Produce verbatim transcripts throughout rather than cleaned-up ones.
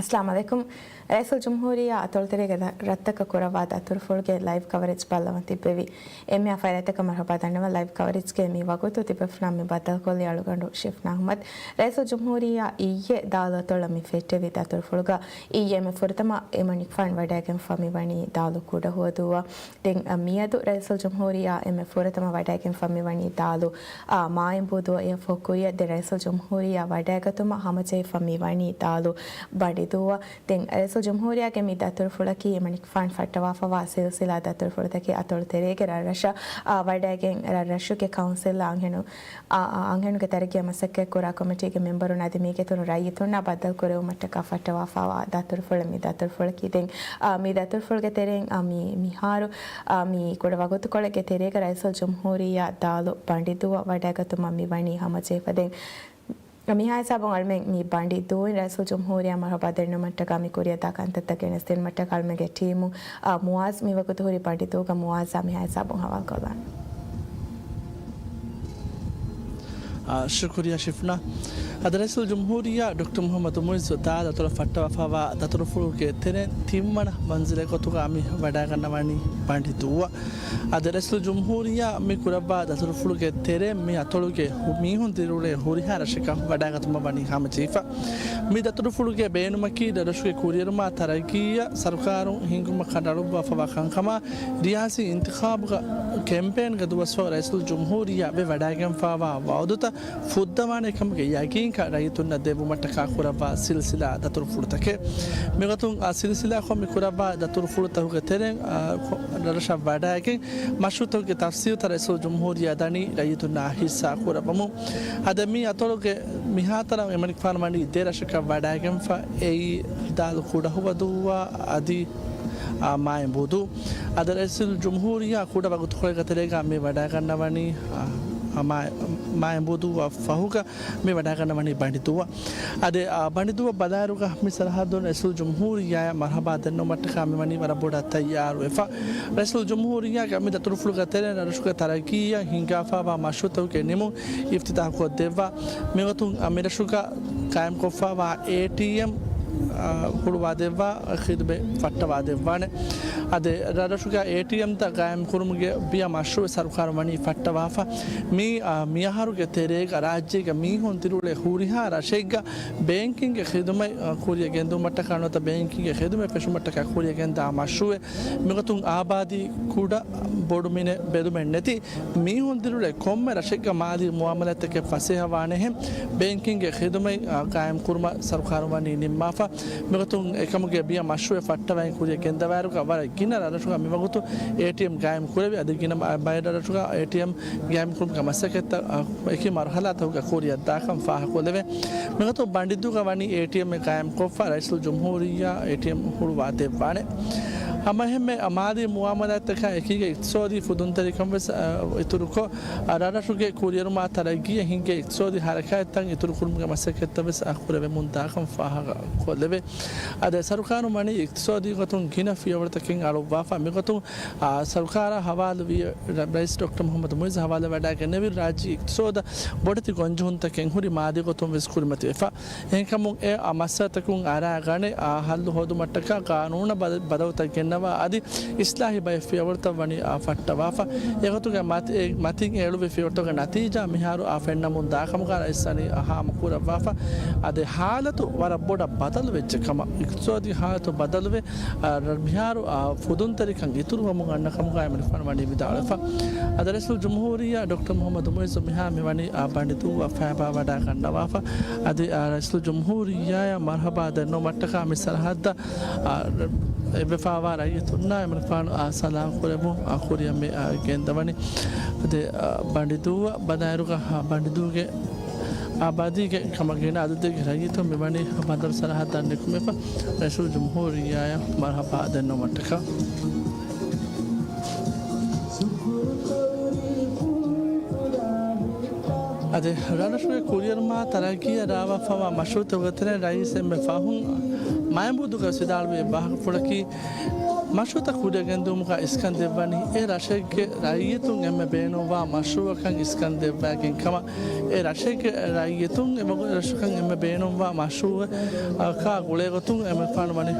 އައްސަލާމު ޢަލައިކުމް. ރައީސުލްޖުމްހޫރިއްޔާ އަތޮޅުތެރޭގެ ރަ-، ރަށްތަކަށް ކުރައްވާ ދަތުރުފުޅުގެ ލައިވް ކަވަރޭޖް ބައްލަވަން ތިއްބެވި. އެންމެ ފައިރަތަކަށް މަރުޙަބާ ދަންނަވަން. ލައިވް ކަވަރޭޖްގެ މި ވަގުތު ތިބޭފުޅާ މި ބައްދަލުކޮށްލީ އަޅުގަނޑު ޝިފްނާ އަޙްމަދު. ރައީސުލްޖުމްހޫރިއްޔާ އިއްޔެ ދާލު އަތޮޅަށް މި ފެއްޓެވި ދަތުރުފުޅުގަ އިއްޔެ އެންމެ ފުރަތަމަ އެމަނިކުފާނު ވަޑައިގެންފަ މިވަނީ ދާލު ކުޑަހުވަދޫއަށް. ދެން، އަ، މިއަދު ރައީސުލްޖުމްހޫރިއްޔާ އެންމެ ފުރަތަމަ ވަޑައިގެންފަ މިވަނީ ދާލު، އާ، މާއިންބޫދޫއަށް. އެއަށްފަހު ކުރިއަށް ދެން ރައީސުލްޖުމްހޫރިއްޔާ ވަޑައިގަތުމަށް ހަމަޖެހިފަ މިވަނީ ދާލު ބަނޑިދޫއަށް. ދެން ރައީސުލްޖުމްހޫރިއްޔާގެ މި ދަތުރުފުޅަކީ އެމަނިކުފާނު ފައްޓަވާފަވާ ސިލްސިލާ ދަތުރުފުޅުތަކެއް. އަތޮޅު ތެރޭގެ ރަށްރަށަށް، އާ، ވަޑައިގެން ރަށްރަށުގެ ކައުންސިލް އަންހެނު، އާ، އާ، އަންހެނުންގެ ތަރައްގީއަށް މަސައްކަތްކުރާ ކޮމިޓީގެ މެމްބަރުން އަދި މީގެ އިތުރު ރައްޔިތުންނާ ބައްދަލުކުރެވުމަށްޓަކާ ފައްޓަވާފަވާ ދަތުރުފުޅެއް މި ދަތުރުފުޅަކީ. ދެން، އާ، މި ދަތުރުފުޅުގެ ތެރެއިން، އާ، މި، މިހާރު، އާ، މި ކުޑަ ވަގުތުކޮޅެއްގެ ތެރޭގަ ރައީސުލްޖުމްހޫރިއްޔާ ދާލު ބަނޑިދޫއަށް ވަޑައިގަތުމަށް މިވަނީ ހަމަޖެހިފަ. ދެން މިހާ ހިސާބުން އަޅުމެން މި ބަނޑިދޫއިން ރައީސުލްޖުމްހޫރިއްޔާ މަރުޙަބާ ދެންނެވުމަށްޓަކާ މި ކުރިއަށްދާ ކަންތައްތައް ގެނެސްދިނުމަށްޓަކާ އަޅުމެންގެ ޓީމު، އާ، މުއާޒް މިވަގުތު ހުރި ބަނޑިދޫގަ. މުއާޒާ މިހާ ހިސާބުން ހަވާލުކޮށްލާން. އާ، ޝުކުރިއްޔާ ޝިފްނާ. އަދި ރައީސުލްޖުމްހޫރިއްޔާ ޑޮކްޓަރ މުޙައްމަދު މުޢިއްޒު ދާލު އަތޮޅަށް ފައްޓަވާފަވާ ދަތުރުފުޅުގެ ތެރެއިން ތިންވަނަ މަންޒިލެއް ގޮތުގަ މި ވަޑައިގަންނަވަނީ ބަނޑިދޫއަށް. އަދި ރައީސުލްޖުމްހޫރިއްޔާ މި ކުރައްވާ ދަތުރުފުޅުގެ ތެރެއިން މި އަތޮޅުގެ ހު-، މީހުން ދިރިއުޅޭ ހުރިހާ ރަށެއްގަ ވަޑައިގަތުމަށް ވަނީ ހަމަޖެހިފަ. މި ދަތުރުފުޅުގެ ބޭނުމަކީ ރަށްރަށުގެ ކުރިއެރުމާ ތަރައްގީއަށް ސަރުކާރުން ހިންގުމަށް ކަނޑައަޅުއްވާފަވާ ކަންކަމާ، ރިޔާސީ އިންތިޚާބުގަ ކެމްޕޭންގެ ދުވަސްވަރު ރައީސުލްޖުމްހޫރިއްޔާ ވެ ވަޑައިގެންފަވާ ވައުދުތައް ފުއްދަވާނެ ކަމުގެ ޔަގީންކަން ރައްޔިތުންނަށް ދެއްވުމަށްޓަކާ ކުރައްވާ ސިލްސިލާ ދަތުރުފުޅުތަކެއް. މިގޮތުން އާ ސިލްސިލާކޮށް މި ކުރައްވާ ދަތުރުފުޅުތަކުގެ ތެރެއިން، އާ، ކޮ-، ރަށަށް ވަޑައިގެން މަޝްރޫޢުތަކުގެ ތަފްސީލުތައް ރައީސުލްޖުމްހޫރިއްޔާ ދަނީ ރައްޔިތުންނާ ހިއްސާ ކުރައްވަމުން. އަދި މި އަތޮޅުގެ މިހާތަނަށް އެމަނިކުފާނު ވަނީ ދެ ރަށަކަށް ވަޑައިގެންފަ. އެއީ ދާލު ކުޑަހުވަދޫއާ އަދި، އާ، މާއިންބޫދޫ. އަދި ރައީސުލްޖުމްހޫރިއްޔާ ކުޑަ ވަގުތުކޮޅެއްގެ ތެރޭގަ މި ވަޑައިގަންނަވަނީ، އާ، އާ، މާ-، މާއިންބޫދޫއަށް ފަހުގަ މި ވަޑައިގަންނަވަނީ ބަނޑިދޫއަށް. އަދި، އާ، ބަނޑިދޫއަށް ބަލާއިރުގަ މި ސަރަހައްދުން ރައީސުލްޖުމްހޫރިއްޔާއަށް މަރުޙަބާ ދެންނެވުމަށްޓަކާ މިވަނީ ވަރަށް ބޮޑަށް ތައްޔާރުވެފަ. ރައީސުލްޖުމްހޫރިއްޔާގެ މި ދަތުރުފުޅުގެ ތެރެއިން ރަށުގެ ތަރައްގީއަށް ހިންގާފަވާ މަޝްރޫޢުތަކުގެ ނިމުން އިފްތިތާޙުކޮށްދެއްވާ. މިގޮތުން މިރަށުގަ ޤާއިމްކޮށްފަވާ އޭޓީއެމް، އާ، ހުޅުވާދެއްވާ ޚިދުމަތް ފައްޓަވާދެއްވާނެ. އަދި ރަށްރަށުގަ އޭޓީއެމްތައް ޤާއިމްކުރުމުގެ ބިޔަ މަޝްރޫޢު ސަރުކާރުން ވަނީ ފައްޓަވާފަ. މި، އާ، މިއަހަރުގެ ތެރޭގަ ރާއްޖޭގެ މީހުން ދިރިއުޅޭ ހުރިހާ ރަށެއްގަ ބޭންކިންގގެ ޚިދުމަތް، އާ، ކުރިއަށް ގެންދުމަށްޓަކާ ނުވަތަ ބޭންކިންގގެ ޚިދުމަތް ފެށުމަށްޓަކާ ކުރިއަށް ގެންދާ މަޝްރޫޢެއް. މިގޮތުން އާބާދީ ކުޑަ ބޮޑު މިނެ ބެލުމެއް ނެތި މީހުން ދިރިއުޅޭ ކޮންމެ ރަށެއްގަ މާލީ މުއާމަލާތްތަކެއް ފަސޭހަވާނެހެން ބޭންކިންގގެ ޚިދުމަތް، އާ، ޤާއިމްކުރުމަށް ސަރުކާރުން ވަނީ ނިންމާފަ. މިގޮތުން އެކަމުގެ ބިޔަ މަޝްރޫޢެއް ފައްޓަވައި ކުރިއަށް ގެންދަވާއިރުގަ ވަރަށް ގިނަ ރަށްރަށުގަ މިވަގުތު އޭޓީއެމް ޤާއިމް ކުރެވި އަދި ގިނަ ބައެއް ރަށްރަށުގަ އޭޓީއެމް ޤާއިމްކުރުމުގެ މަސައްކަތްތައް، އާ، އެކި މަރުޙަލާތަކުގަ ކުރިއަށްދާކަން ފާހަގަކޮށްލެވޭ. މިގޮތުން ބަނޑިދޫގަ ވަނީ އޭޓީއެމްއެއް ޤާއިމްކޮށްފަ ރައީސުލްޖުމްހޫރިއްޔާ އޭޓީއެމް ހުޅުވާ ދެއްވާނެ. ހަމައެހެންމެ މާލީ މުއާމަލާތްތަކާ އެކީގަ އިޤްތިޞާދީ ފުދުންތެރިކަން ވެސް، އަ، އިތުރުކޮށް، އަ، ރަށްރަށުގެ ކުރިއެރުމާ ތަރައްގީއަށް ހިންގޭ އިޤްތިޞާދީ ޙަރަކާތްތައް އިތުރުކުރުމުގެ މަސައްކަތްތައް ވެސް، އަ، ކުރެވެމުން ދާކަން ފާހަގަކޮށްލެވޭ. އަދި ސަރުކާރުން ވަނީ އިޤްތިޞާދީ ގޮތުން ގިނަ ފިޔަވަޅުތަކެއް އަޅުއްވާފަ. މިގޮތުން، އާ، ސަރުކާރާ ހަވާލުވި ރައީސް ޑޮކްޓަރ މުޙައްމަދު މުޢިއްޒު ހަވާލުވެވަޑައިގެންނެވި ރާއްޖޭ އިޤްތިޞާދަށް ބޮޑެތި ގޮންޖެހުންތަކެއް ހުރި މާލީ ގޮތުން ވެސް ކުރިމަތިވެފަ. އެހެންކަމުން އެ މައްސަލަތަކުން އަރާގަނެ، އާ، ހައްލު ހޯދުމަށްޓަކާ ޤާނޫނަށް ބަދަ-، ބަދަލުތައް ގެންނަވާ އަދި އިޞްލާޙީ ބައެއް ފިޔަވަޅުތައް ވަނީ، އާ، ފައްޓަވާފަ. އެގޮތުގެ މަތި-، އެ މަތިން އެޅުވި ފިޔަވަޅުތަކުގެ ނަތީޖާ މިހާރު، އާ، ފެންނަމުން ދާކަމުގަ ރައީސް ވަނީ، އާ، ހާމަކުރައްވާފަ. އަދި ހާލަތު ވަރަށް ބޮޑަށް ބަދަލުވެއްޖެ ކަމަށް، އިޤްތިޞާދީ ހާލަތު ބަދަލުވެ، އާ، ރަ-، މިހާރު، އާ، ފުދުންތެރިކަން އިތުރުވަމުން އަންނަ ކަމުގައި އެމަނިކުފާނު ވަނީ ވިދާޅުވެފަ. އަދި ރައީސުލްޖުމްހޫރިއްޔާ ޑޮކްޓަރ މުޙައްމަދު މުޢިއްޒު މިހާރު މިވަނީ އާ ބަނޑިދޫއަށް ފައިބާ ވަޑައިގަންނަވާފަ. އަދި، އާ، ރައީސުލްޖުމްހޫރިއްޔާއަށް މަރުޙަބާ ދެންނެވުމަށްޓަކާ މި ސަރަހައްދަށް، އާ، އެއްވެފަވާ ރައްޔިތުންނާ އެމަނިކުފާނު، އާ، ސަލާމް ކުރެއްވުން، އާ، ކުރިއަށް މި، އާ، ގެންދަވަނީ. އަދި، އާ، ބަނޑިދޫއަށް ބަލާއިރުގަ، އާ، ބަނޑިދޫގެ އާބާދީގެ ކަމަށް ގިނަ އަދަދެއްގެ ރައްޔިތުން މިވަނީ ބަނދަރު ސަރަހައްދަށް ނިކުމެފަ، ރައީސުލްޖުމްހޫރިއްޔާއަށް މަރުޙަބާ ދެންނެވުމަށްޓަކާ. އަދި ރަށްރަށުގެ ކުރިއެރުމާ ތަރައްގީއަށް ރާވާފަވާ މަޝްރޫޢުތަކުގެ ތެރެއިން ރައީސް އެންމެ ފަހުން މައިންބޫދޫގަ ވިދާޅުވި ވާހަކަފުޅަކީ، މަޝްރޫޢުތައް ކުރިއަށް ގެންދިއުމުގަ އިސްކަން ދެއްވަނީ، އެ ރަށެއްގެ ރައްޔިތުން އެންމެ ބޭނުންވާ މަޝްރޫޢަކަށް އިސްކަން ދެއްވާގެން ކަމަށް، އެ ރަށެއްގެ ރައްޔިތުން އެ މަގު-، ރަށަކަށް އެންމެ ބޭނުންވާ މަޝްރޫޢަކާ ގުޅޭގޮތުން އެންމެ ފާނު ވަނީ،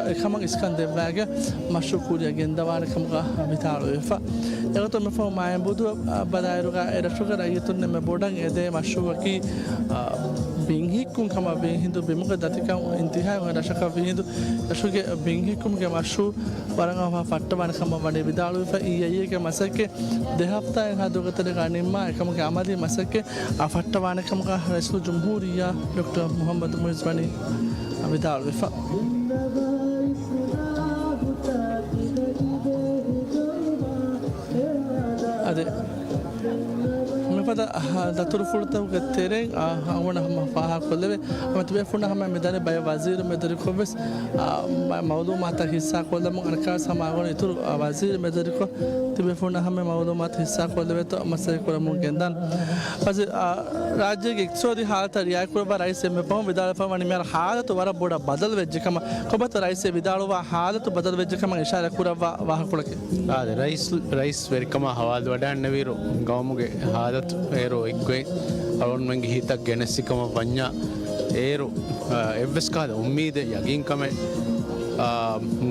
އެކަމަށް އިސްކަން ދެއްވާގެން މަޝްރޫޢު ކުރިއަށް ގެންދަވާނެ ކަމުގަ ވިދާޅުވެފަ. އެގޮތުން މިފަހު މާއިން ބުދު ބަލާއިރުގަ އެ ރަށުގެ ރައްޔިތުން އެންމެ ބޮޑަށް އެދޭ މަޝްރޫޢަކީ، އާ، ބިން ހިއްކުން ކަމަށް ވީ ހިނދު ބިމުގެ ދަތިކަން އިންތިހާއިން އޮތް ރަށަކަށް ވީ ހިނދު ރަށުގެ ބިން ހިއްކުމުގެ މަޝްރޫޢު ވަރަށް އަވަހަށް ފައްޓަވާނެ ކަމަށް ވަނީ ވިދާޅުވެފަ. އިއްޔެ އިއްޔެގެ މަސައްކަތް ދެ ހަފްތާއެއްހާ ދުވަހުގެ ތެރޭގަ ނިންމާ އެކަމުގެ އަމަލީ މަސައްކަތް އަށް ފައްޓަވާނެ ކަމުގަ ރައީސުލްޖުމްހޫރިއްޔާ ޑޮކްޓަރ މުޙައްމަދު މުޢިއްޒު ވަނީ ވިދާޅުވެފަ. އަދި މިފަދަ ދަތުރުފުޅުތަކުގެ ތެރެއިން، އާ، އަޅުގަނޑަށް ހަމަ ފާހަގަކޮށްލެވޭ. ހަމަ ތިބޭފުޅުންނަށް ހަމަ މިދަނީ ބައެއް ވަޒީރު މެދުވެރިކޮށްވެސް، އާ، މަ-، މައުލޫމާތު ހިއްސާކޮށްލަމުން އަނެއްކާވެސް ހަމަ އަޅުގަނޑު އިތުރު، އާ، ވަޒީރު މެދުވެރިކޮށް ތިބޭފުޅުންނަށް ހަމަ މައުލޫމާތު ހިއްސާކޮށްލެވޭތޯ މަސައްކަތް ކުރަމުން ގެންދާން. ވަޒީރު، އާ، ރާއްޖޭގެ އިޤްތިޞާދީ ހާލަތަށް ރިޢާޔަތްކުރައްވާ ރައީސް އެންމެ ފަހުން ވިދާޅުވެފަ ވަނީ މިހާރު ހާލަތު ވަރަށް ބޮޑަށް ބަދަލުވެއްޖެ ކަމަށް. ކޮބާތޯ ރައީސް ވިދާޅުވާ ހާލަތު ބަދަލުވެއްޖެ ކަމަށް އިޝާރާތް ކުރައްވާ ވާހަކަފުޅަކީ؟ އާދެ، ރައީސް، ރައީސް ވެރިކަމާ ހަވާލުވަޑައިގަންނަވިއިރު ގައުމުގެ ހާލަތު އޭރު އޮތްގޮތް އަޅުގަނޑުމެންގެ ހިތަށް ގެނެސްފި ކަމަށް ވަންޏާ އޭރު، އާ، އެއްވެސް ކަހަލަ އުއްމީދެއް ޔަގީންކަމެއް، އާ،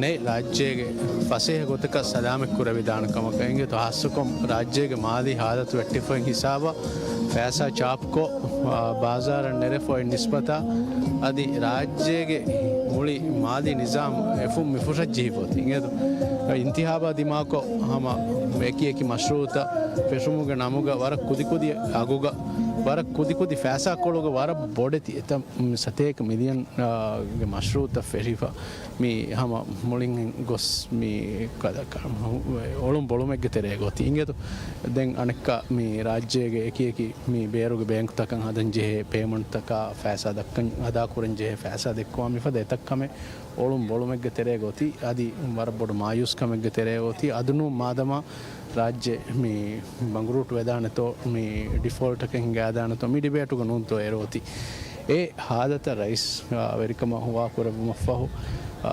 ނެތް ރާއްޖޭގެ ފަސޭހަ ގޮތަކަށް ސަލާމަތް ކުރެވިދާނެ ކަމަކަށް. އިނގޭތޯ ހާއްސަކޮށް ރާއްޖޭގެ މާލީ ހާލަތު ވެއްޓިފައި ހިސާބަށް ފައިސާ ޗާޕްކޮށް، އާ، ބާޒާރަށް ނެރެފައި ނިސްބަތަށް އަދި ރާއްޖޭގެ މުޅި މާލީ ނިޒާމް އެފުށް މިފުށަށް ޖެހިފަ އޮތީ. އިނގޭތޯ އިންތިހާބާ ދިމާކޮށް ހަމަ އެކި އެކި މަޝްރޫޢުތައް ފެށުމުގެ ނަމުގަ ވަރަށް ކުދިކުދި އަގުގަ، ވަރަށް ކުދިކުދި ފައިސާކޮޅުގަ ވަރަށް ބޮޑެތި އެތައް ސަތޭކަ މިލިއަން، އާ، ގެ މަޝްރޫޢުތައް ފެށިފަ. މި ހަމަ މުޅިން ގޮސް މި ކަ-، ކަ-، އޮޅުން ބޮޅުމެއްގެ ތެރޭގަ އޮތީ. އިނގޭތޯ ދެން އަނެއްކާ މި ރާއްޖޭގެ އެކި އެކި މި ބޭރުގެ ބޭންކުތަކަށް ހަދަން ޖެހޭ ޕޭމަންޓްތަކާ ފައިސާ ދައްކަން، އަދާކުރަން ޖެހޭ ފައިސާ ދެއްކުމާ މިފަދަ އެތައް ކަމެއް އޮޅުން ބޮޅުމެއްގެ ތެރޭގަ އޮތީ. އަދި ވަރަށް ބޮޑު މާޔޫސްކަމެއްގެ ތެރޭގަ އޮތީ. އަދުނޫން މާދަމާ ރާއްޖެ މި ބަނގުރޫޓް ވެދާނެތޯ، މި ޑިފޯލްޓަކަށް ހިނގާދާނެތޯ، މި ޑިބޭޓުގަ ނޫންތޯ އޭރު އޮތީ. އެ ހާލަތަށް ރައީސް، އާ، ވެރިކަމަށް ހުވާކުރެއްވުމަށްފަހު، އާ،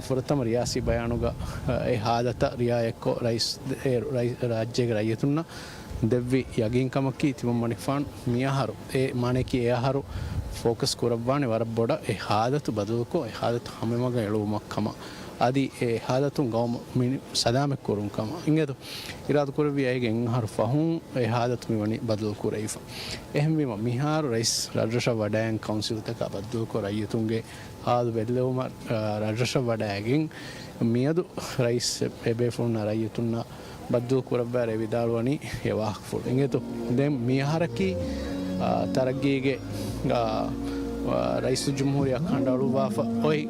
ފުރަތަމަ ރިޔާސީ ބަޔާނުގަ، އާ، އެ ހާލަތަށް ރިއާޔަތްކޮށް ރައީސް އޭރު ރައީ-، ރާއްޖޭގެ ރައްޔިތުންނަށް ދެއްވި ޔަގީންކަމަކީ ތިމަންމަނިކުފާނު މިއަހަރު، އެ މާނަޔަކީ އެ އަހަރު ފޯކަސް ކުރައްވާނެ ވަރަށް ބޮޑަށް އެ ހާލަތު ބަދަލުކޮށް، އެ ހާލަތު ހަމަމަގަށް އެޅުވުމަށް ކަމަށް. އަދި އެ ހާލަތުން ގައުމު މި-، ސަލާމަތް ކުރުން ކަމަށް. އިނގޭތޯ އިރާދަކުރެއްވި އައިގެން އަހަރު ފަހުން އެ ހާލަތު މިވަނީ ބަދަލު ކުރެވިފަ. އެހެންވީމަ، މިހާރު ރައީސް ރަށްރަށަށް ވަޑައިގެން ކައުންސިލްތަކާ ބައްދަލުކޮށް ރައްޔިތުންގެ ހާލު ބެއްލެވުމަށް، އާ، ރަށްރަށަށް ވަޑައިގެން މިއަދު ރައީސް އެބޭފުޅުންނާ ރައްޔިތުންނާ ބައްދަލު ކުރައްވާ އެ ވިދާޅުވަނީ އެ ވާހަކަފުޅު. އިނގޭތޯ ދެން މިއަހަރަކީ، އާ، ތަރައްގީގެ، އާ، އާ، ރައީސުލްޖުމްހޫރިއްޔާ ކަނޑައަޅުއްވާފަ އޮތް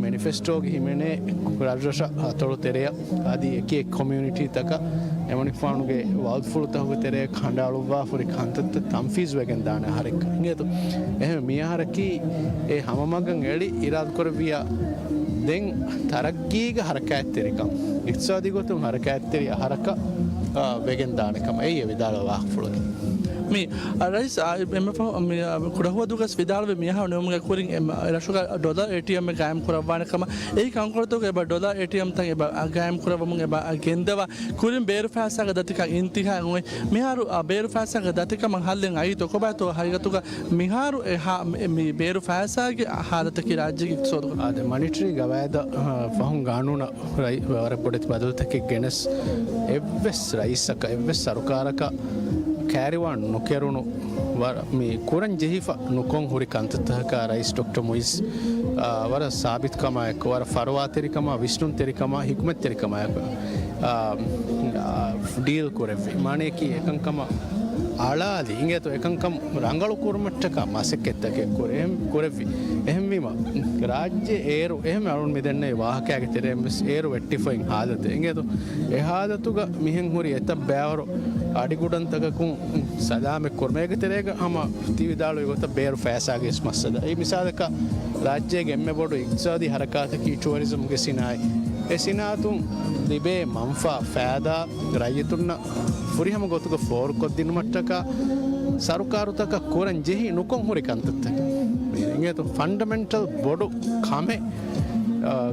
މެނިފެސްޓޯގެ ހިމެނޭ ރަށްރަށަށް އަތޮޅު ތެރެއަށް އަދި އެކި އެކި ކޮމިއުނިޓީތަކަށް އެމަނިކުފާނުގެ ވައުދުފުޅުތަކުގެ ތެރެއަށް ކަނޑައަޅުއްވާފަ ހުރި ކަންތައްތައް ތަންފީޒުވެގެން ދާނެ އަހަރެއްކަން. އިނގޭތޯ އެހެން މިއަހަރަކީ އެ ހަމަމަގަށް އެޅި އިރާދަކުރެއްވިއްޔާ ދެން ތަރައްގީގެ ހަރަކާތްތެރިކަން، އިޤްތިޞާދީ ގޮތުން ހަރަކާތްތެރި އަހަރަކަށް، އާ، ވެގެން ދާނެ ކަމަށް އެއީ އެ ވިދާޅުވާ ވާހަކަފުޅަކީ. މި، އާ، ރައީސް، އާ، އެންމެ ފަހު، މި، އާ، ކުޑަހުވަދުގަސް ވިދާޅުވި މިއަހަރު ނިމުމުގެ ކުރިން އެ ރަށުގަ ޑޮލަރ އޭޓީއެމްއެއް ގާއިމް ކުރައްވާނެ ކަމަށް. އެއީ ކަންކޮޅުތަކުގެ އެބަ ޑޮލަރ އޭޓީއެމްތައް އެބަ ގާއިމް ކުރައްވަމުން އެބަ ގެންދަވާ ކުރިން ބޭރު ފައިސާގެ ދަތިކަން އިންތިހާއަށް އޮތް. މިހާރު، އާ، ބޭރު ފައިސާގެ ދަތިކަމަށް ހައްލެއް އައީތޯ؟ ކޮބާތޯ ހަގީގަތުގަ މިހާރު އެ ހާ-، މި، މި ބޭރު ފައިސާގެ ހާލަތަކީ ރާއްޖޭގެ އިޤްތިޞާދުގަ؟ އާދެ، މަނިޓަރީ ގަވާއިދަށް، އާ، ފަހުން ގާނޫނަށް ރައި-، ވަރަށް ބޮޑެތި ބަދަލުތަކެއް ގެނެސް، އެއްވެސް ރައީސަކަށް، އެއްވެސް ސަރުކާރަކަށް ކާރިވާން ނުކެރުނު، ވަ-، މި ކުރަން ޖެހިފަ ނުކޮން ހުރި ކަންތައްތަކަކާ ރައީސް ޑޮކްޓަރ މުއިއްޒު، އާ، ވަރަށް ސާބިތުކަމާއެކު، ވަރަށް ފަރުވާތެރިކަމާ، ވިސްނުންތެރިކަމާ، ހިކުމަތްތެރިކަމާއެކު، އާ، އާ، ޑީލް ކުރެއްވި. މާނަޔަކީ އެކަންކަމަށް އަޅާލި، އިނގޭތޯ އެކަންކަން ރަނގަޅު ކުރުމަށްޓަކާ މަސައްކަތްތަކެއް ކުރެ-، ކުރެއްވި. އެހެންވީމަ، ރާއްޖެ އޭރު އެހެން އަޅުން މިދެންނެވި ވާހަކައިގެ ތެރެއިން ވެސް އޭރު ވެއްޓިފައި ހާލަތެއް. އިނގޭތޯ އެ ހާލަތުގަ މިހެން ހުރި އެތައް ބައިވަރު އަޑިގުޑަންތަކަކުން ސަލާމަތް ކުރުމޭގެ ތެރޭގަ ހަމަ ތި ވިދާޅުވި ގޮތަށް ބޭރު ފައިސާގެ ވެސް މައްސަލަ. އެއީ މިސާލަކަށް ރާއްޖޭގެ އެންމެ ބޮޑު އިޤްތިޞާދީ ހަރަކާތަކީ ޓުއަރިޒަމްގެ ސިނާއަތް. އެ ސިނާއަތުން ލިބޭ މަންފާ ފައިދާ ރައްޔިތުންނަށް ފުރިހަމަ ގޮތުގަ ފޯރުކޮށްދިނުމަށްޓަކާ ސަރުކާރުތަކަށް ކުރަން ޖެހި ނުކޮން ހުރި ކަންތައްތަކެއް. އިނގޭތޯ ފަންޑަމެންޓަލް ބޮޑު ކަމެއް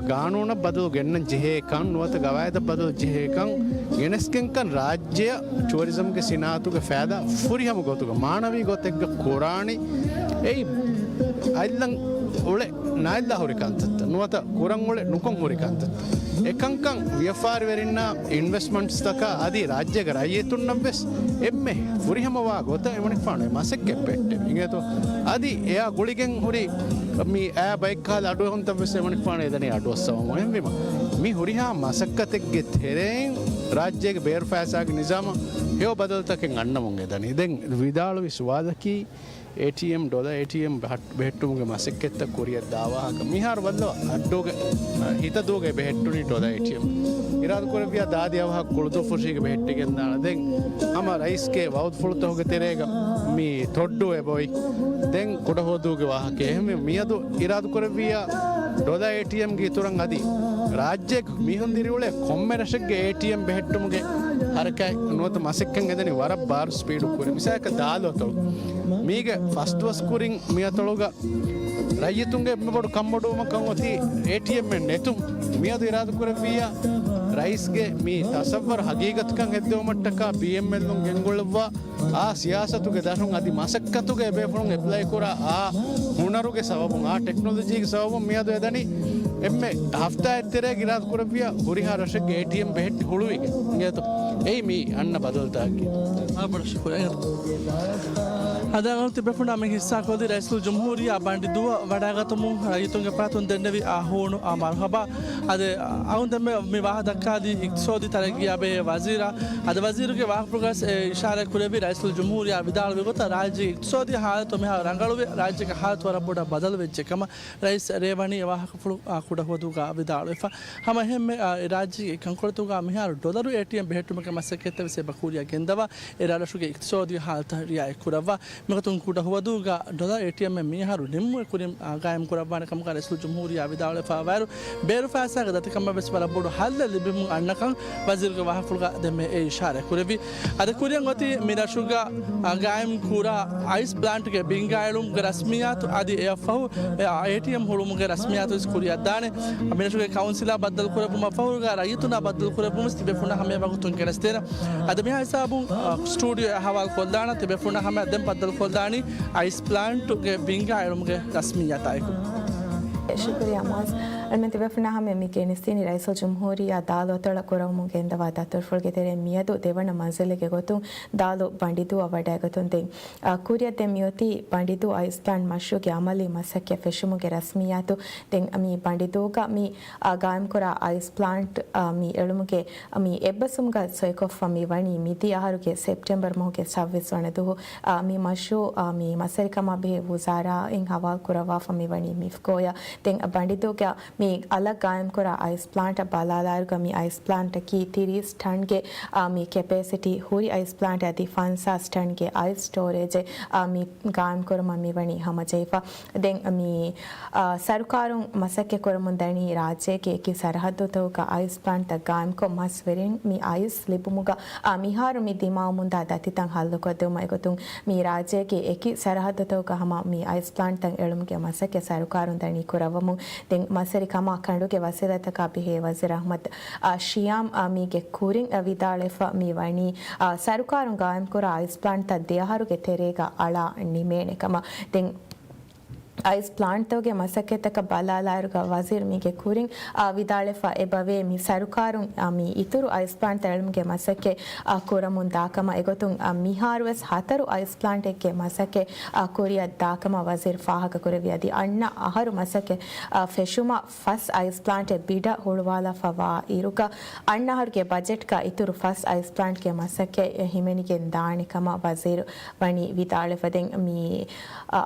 ގާނޫނަށް ބަދަލު ގެންނަން ޖެހޭކަން، ނުވަތަ ގަވާއިދަށް ބަދަލު ޖެހޭކަން ގެނެސްގެންކަން ރާއްޖެއަށް ޓުއަރިޒަމްގެ ސިނާއަތުގެ ފައިދާ ފުރިހަމަ ގޮތުގަ މާނަވީ ގޮތެއްގަ ކުރާނީ. އެއީ އަތްލަން އުޅެ ނާއިލްލާ ހުރި ކަންތައްތައް ނުވަތަ ކުރަން އުޅެ ނުކޮން ހުރި ކަންތައްތައް. އެކަންކަން ވިޔަފާރިވެރިންނާ އިންވެސްޓްމަންޓްސްތަކާ އަދި ރާއްޖޭގެ ރައްޔިތުންނަށްވެސް އެންމެ ފުރިހަމަވާ ގޮތަށް އެމަނިކުފާނު މަސައްކަތް ޕެއްޓެވި އިނގޭތޯ. އަދި އެއާ ގުޅިގެން ހުރި މި އާ ބައެއްކާލަ އަޑުއެހުންތައްވެސް އެމަނިކުފާނު އެދަނީ އަޑުއައްސަވަމުން. އެހެންވީމަ މި ހުރިހާ މަސައްކަތެއްގެ ތެރެއިން ރާއްޖޭގެ ބޭރު ފައިސާގެ ނިޒާމަށް ހެޔޮ ބަދަލުތަކެއް އަންނަމުން އެދަނީ. ދެން ވިދާޅުވި ސުވާލަކީ، އޭޓީއެމް، ޑޮލަރ އޭޓީއެމް ބެހެއްޓުމުގެ މަސައްކަތްތައް ކުރިއަށް ދާ ވާހަކަ. މިހާރު ވައްލަވަ އައްޑޫގެ، އަ، ހިތަދޫގައި ބެހެއްޓުނީ ޑޮލަރ އޭޓީއެމް. އިރާދަކުރެއްވިޔާ ދާދި އަވަހަށް ކުޅުދޫފުށީގަ ބެހެއްޓިގެންދާނެ. ދެން ހަމަ ރައީސްގެ ވައުދުފުޅުތަކުގެ ތެރޭގަ މި ތޮއްޑޫ އެބައޮތް. ދެން ކުޑަހުވަދޫގެ ވާހަކަ. އެހެންވެ މިއަދު އިރާދަކުރެއްވިޔާ ޑޮލަރ އޭޓީއެމްގެ އިތުރަށް އަދި ރާއްޖޭގެ މީހުން ދިރިއުޅޭ ކޮންމެ ރަށެއްގެ އޭޓީއެމް ބެހެއްޓުމުގެ ހަރަކާތް ނުވަތަ މަސައްކަތް އެދެނީ ވަރަށް ބާރު ސްޕީޑު ކުރި. މިސާލަކަށް ދާލު އަތޮޅު. މީގެ ފަސްދުވަސް ކުރިން މި އަތޮޅުގަ ރައްޔިތުންގެ އެންމެ ބޮޑު ކަންބޮޑުވުމަކަށް އޮތީ އޭޓީއެމްއެއް ނެތުން. މިއަދު އިރާދަކުރެއްވިއްޔާ ރައީސްގެ މި ތަސައްވަރު ހަގީގަތުކަން ހެއްދެވުމަށްޓަކާ ބީއެމްއެލުން ގެންގުޅުއްވާ އާ ސިޔާސަތުގެ ދަށުން އަދި މަސައްކަތުގެ ބޭފުޅުން އެޕްލައި ކުރާ އާ ހުނަރުގެ ސަބަބުން، އާ ޓެކްނޮލޮޖީގެ ސަބަބުން މިއަދު އެދަނީ އެންމެ ހަފްތާއެއް ތެރޭގަ އިރާދަކުރެއްވިޔާ ހުރިހާ ރަށެއްގެ އޭޓީއެމް ބެހެއްޓި ހުޅުވިގެން. އިނގޭތޯ؟ އެއީ މި އަންނަ ބަދަލުތަކަކީ. އާ، ބޮޑަށް ޝުކުރިއްޔާ. އަދި އަޅުގަނޑު ތިބޭފުންނާ މި ހިއްސާކޮށްލި ރައީސުލްޖުމްހޫރިއްޔާ ބަނޑިދޫއަށް ވަޑައިގަތުމުން ރައްޔިތުންގެ ފަރާތުން ދެންނެވި އާ ހޫނު އާ މަރުހަބާ. އަދި އަޅުގަނޑު ދެންމެ މި ވާހަކަ ދައްކާލީ އިޤްތިޞާދީ ތަރައްގީއާ ބެހޭ ވަޒީރާ. އަދި ވަޒީރުގެ ވާހަކަފުޅުގަ އިޝާރާތް ކުރެއްވި ރައީސުލްޖުމްހޫރިއްޔާ ވިދާޅުވި ގޮތަށް ރާއްޖޭގެ އިޤްތިޞާދީ ހާލަތު މިހާރު ރަނގަޅުވެ، ރާއްޖޭގެ ހާލަތު ވަރަށް ބޮޑަށް ބަދަލުވެއްޖެ ކަމަށް ރައީސް ރޭވަނީ އެ ވާހަކަފުޅު އާ ކުޑަހުވަދޫގަ ވިދާޅުވެފަ. ހަމަ އެހެންމެ، އާ، އެ ރާއްޖޭގެ ކަންކޮޅުތަކުގަ މިހާރު ޑޮލަރު އޭޓީއެމް ބެހެއްޓުމުގެ މަސައްކަތްތައް ވެސް އެބަ ކުރިއަށް ގެންދަވާ، އެ ރަށުގެ އިޤްތިޞާދީ ހާލަތަށް ރިއާޔަތް ކުރައްވާ. މިގޮތުން ކުޑަހުވަދޫގަ ޑޮލަރ އޭޓީއެމް މިހާރު ނިންމުން ކުރިން، އާ، ގާއިމް ކުރައްވާނެ ކަމުގަ ރައީސުލްޖުމްހޫރިއްޔާ ވިދާޅުވެފަ ވައިރު، ބޭރު ފައިސާގެ ދަތިކަމަށް ވެސް ވަރަށް ބޮޑު ހައްލެއް ލިބިމުން އަންނަކަން ވަޒީރުގެ ވާހަކަފުޅުގަ ދެންމެ އެ އިޝާރާތް ކުރެއްވި. އަދި ކުރިއަށް އޮތީ މި ރަށުގަ، އާ، ގާއިމް ކުރާ އައިސް ޕްލާންޓްގެ ބިންގާ އެޅުމުގެ ރަސްމިއްޔާތު އަދި އެއަށްފަހު، އެ، އޭޓީއެމް ހުޅުމުގެ ރަސްމިއްޔާތު ވެސް ކުރިއަށް ދާނެ. މި ރަށުގެ ކައުންސިލާ ބައްދަލު ކުރެއްވުމަށް ފަހުގަ ރައްޔިތުންނާ ބައްދަލު ކުރެއްވުމަށް ތިބޭފުންނަށް ހަމަޔަށް ވަގުތުން ގެނެސްދޭނަން. އަދި މިހާ ހިސާބުން، އާ، ސްޓޫޑިއޯ އަހަވާލު ކޮށްލާނަން. ތިބޭފުންނަށް ހަމަޔަށް ދެން ބައްދަލު ކޮށްލާނީ އައިސް ޕްލާންޓުގެ ބިންގާ އެޅުމުގެ ރަސްމިއްޔާތާއެކު. ޝުކުރިއްޔާ މުއައްޒަ. އަޅުމެން ތިބޭފުންނާ ހަމަޔަށް މި ގެނެސްދިނީ ރައީސުލްޖުމްހޫރިއްޔާ ދާލު އަތޮޅަށް ކުރަމުން ގެންދަވާ ދަތުރުފުޅުގެ ތެރެއިން މިއަދު ދެވަނަ މަންޒިލެއްގެ ގޮތުން ދާލު ބަނޑިދޫއަށް ވަޑައިގަތުން. ދެން، އާ، ކުރިއަށް ދެން މިއޮތީ ބަނޑިދޫ އައިސް ޕްލާންޓް މަޝްރޫޢުގެ އަމަލީ މަސައްކަތް ފެށުމުގެ ރަސްމިއްޔާތު. ދެން މި ބަނޑިދޫގަ މި، އާ، ގާއިމްކުރާ އައިސް ޕްލާންޓް، އާ، މި އެޅުމުގެ މި އެއްބަސްވުމުގަ ސޮއިކޮށްފަ މި ވަނީ މިދިޔަ އަހަރުގެ ސެޕްޓެމްބަރު މަހުގެ ސައްބީސް ވަނަ ދުވަހު. އާ، މި މަޝްރޫޢު، އާ، މި މަސްވެރިކަމާ ބެހޭ ވުޒާރާއިން ހަވާލު ކުރައްވާފަ މި ވަނީ މިފްކޯއަށް. ދެން ބަނޑިދޫގަ މި އަލަށް ގާއިމްކުރާ އައިސް ޕްލާންޓަށް ބަލާލާއިރުގަ މި އައިސް ޕްލާންޓަކީ ތިރީސް ޓަންގެ، އާ، މި ކެޕޭސިޓީ ހުރި އައިސް ޕްލާންޓެއް އަދި ފަންސާސް ޓަންގެ އައިސް ސްޓޯރޭޖެއް، އާ، މި ގާއިމްކުރުމަށް މިވަނީ ހަމަޖެހިފަ. ދެން މި، އާ، ސަރުކާރުން މަސައްކަތް ކުރަމުން ދަނީ ރާއްޖޭގެ އެކި ސަރަހައްދުތަކުގަ އައިސް ޕްލާންޓްތައް ގާއިމްކޮށް މަސް ވެރިން މި އައިސް ލިބުމުގަ، އާ، މިހާރު މި ދިމާވަމުންދާ ދަތިތައް ހައްލުކޮށްދެވުމަށް އެގޮތުން މި ރާއްޖޭގެ އެކި ސަރަހައްދުތަކުގަ ހަމަ މި އައިސް ޕްލާންޓްތައް އެޅުމުގެ މަސައްކަތް ސަރުކާރުން ދަނީ ކުރައްވަމުން. ދެން މަސްވެރިކަމާ ކަނޑުގެ ވަސީލަތަކާ ބެހޭ ވަޒީރު އަޙްމަދު، އާ، ޝިޔާމް، އާ، މީގެ ކުރިން، އާ، ވިދާޅުވެފަ މި ވަނީ، އާ، ސަރުކާރުން ގާއިމްކުރާ އައިސް ޕްލާންޓްތައް ދެއަހަރުގެ ތެރޭގަ އަޅާ ނިމޭނެ ކަމަށް. ދެން އައިސް ޕްލާންޓްތަކުގެ މަސައްކަތްތަކަށް ބަލާލާއިރުގަ ވަޒީރު މީގެ ކުރިން، އާ، ވިދާޅުވެފަ އެބަވޭ މި ސަރުކާރުން، އާ، މި އިތުރު އައިސް ޕްލާންޓްތައް އެޅުމުގެ މަސައްކަތް، އާ، ކުރަމުން ދާކަމަށް. އެގޮތުން، އާ، މިހާރުވެސް ހަތަރު އައިސް ޕްލާންޓެއްގެ މަސައްކަތް، އާ، ކުރިއަށް ދާކަމަށް ވަޒީރު ފާހަގަކުރެއްވި. އަދި އަންނަ އަހަރު މަސައްކަތް، އާ، ފެށުމަށް ފަސް އައިސް ޕްލާންޓެއް ބިޑަށް ހުޅުވާލާފަ ވާ އިރުގަ އަންނަ އަހަރުގެ ބަޖެޓްގަ އިތުރު ފަސް އައިސް ޕްލާންޓްގެ މަސައްކަތް ހިމެނިގެން ދާނެ ކަމަށް ވަޒީރު ވަނީ ވިދާޅުވެފަ. ދެން މި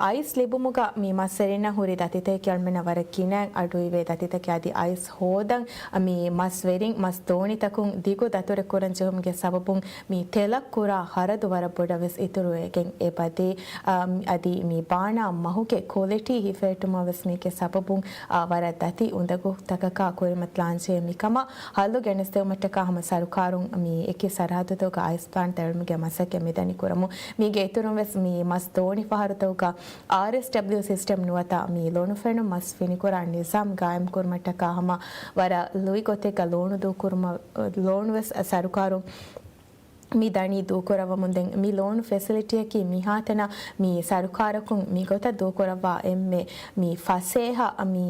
އައިސް ލިބުމުގަ މި މަސްވެރިންނަށް ހުރި ދަތިތަކެއް އަޅުމެންނަށް ވަރަށް ގިނަ އަޑުއިވޭ ދަތިތަކެއް. އަދި އައިސް ހޯދަން މި މަސްވެރިން މަސް ދޯނިތަކުން ދިގު ދަތުރެއް ކުރަން ޖެހުމުގެ ސަބަބުން މި ތެލަށް ކުރާ ޚަރަދު ވަރަށް ބޮޑަށް ވެސް އިތުރުވެގެން އެބަދޭ. އަ، އަދި މި ބާނާ މަހުގެ ކޮލިޓީ ހިފެހެއްޓުމަށް ވެސް މީގެ ސަބަބުން، އަ، ވަރަށް ދަތި އުނދަގޫތަކަކާ ކުރިމަތިލާންޖެހޭ. މިކަމަށް ހައްލު ގެނެސްދެވުމަށްޓަކާ ހަމަ ސަރުކާރުން މި އެކި ސަރަހައްދުތަކުގަ އައިސް ޕްލާންޓް އެޅުމުގެ މަސައްކަތް މިދަނީ ކުރަމުން. މީގެ އިތުރުން ވެސް މި މަސް ދޯނި ފަހަރުތަކުގަ އާރްއެސްޑަބްލިއު ސިސްޓަމް އައިޓަމް ނުވަތަ މި ލޮނުފެނުން މަސް ފިނިކުރާ ނިޒާމް ގާއިމްކުރުމަށްޓަކާ ހަމަ ވަރަށް ލުއި ގޮތެއްގަ ލޯނު ދޫކުރުމަށް، ލޯނުވެސް ސަރުކާރުން މި ދަނީ ދޫކުރައްވަމުން. ދެން މި ލޯނު ފެސިލިޓީއަކީ މިހާތަނަށް މި ސަރުކާރަކުން މިގޮތަށް ދޫކުރައްވާ އެންމެ މި ފަސޭހަ މި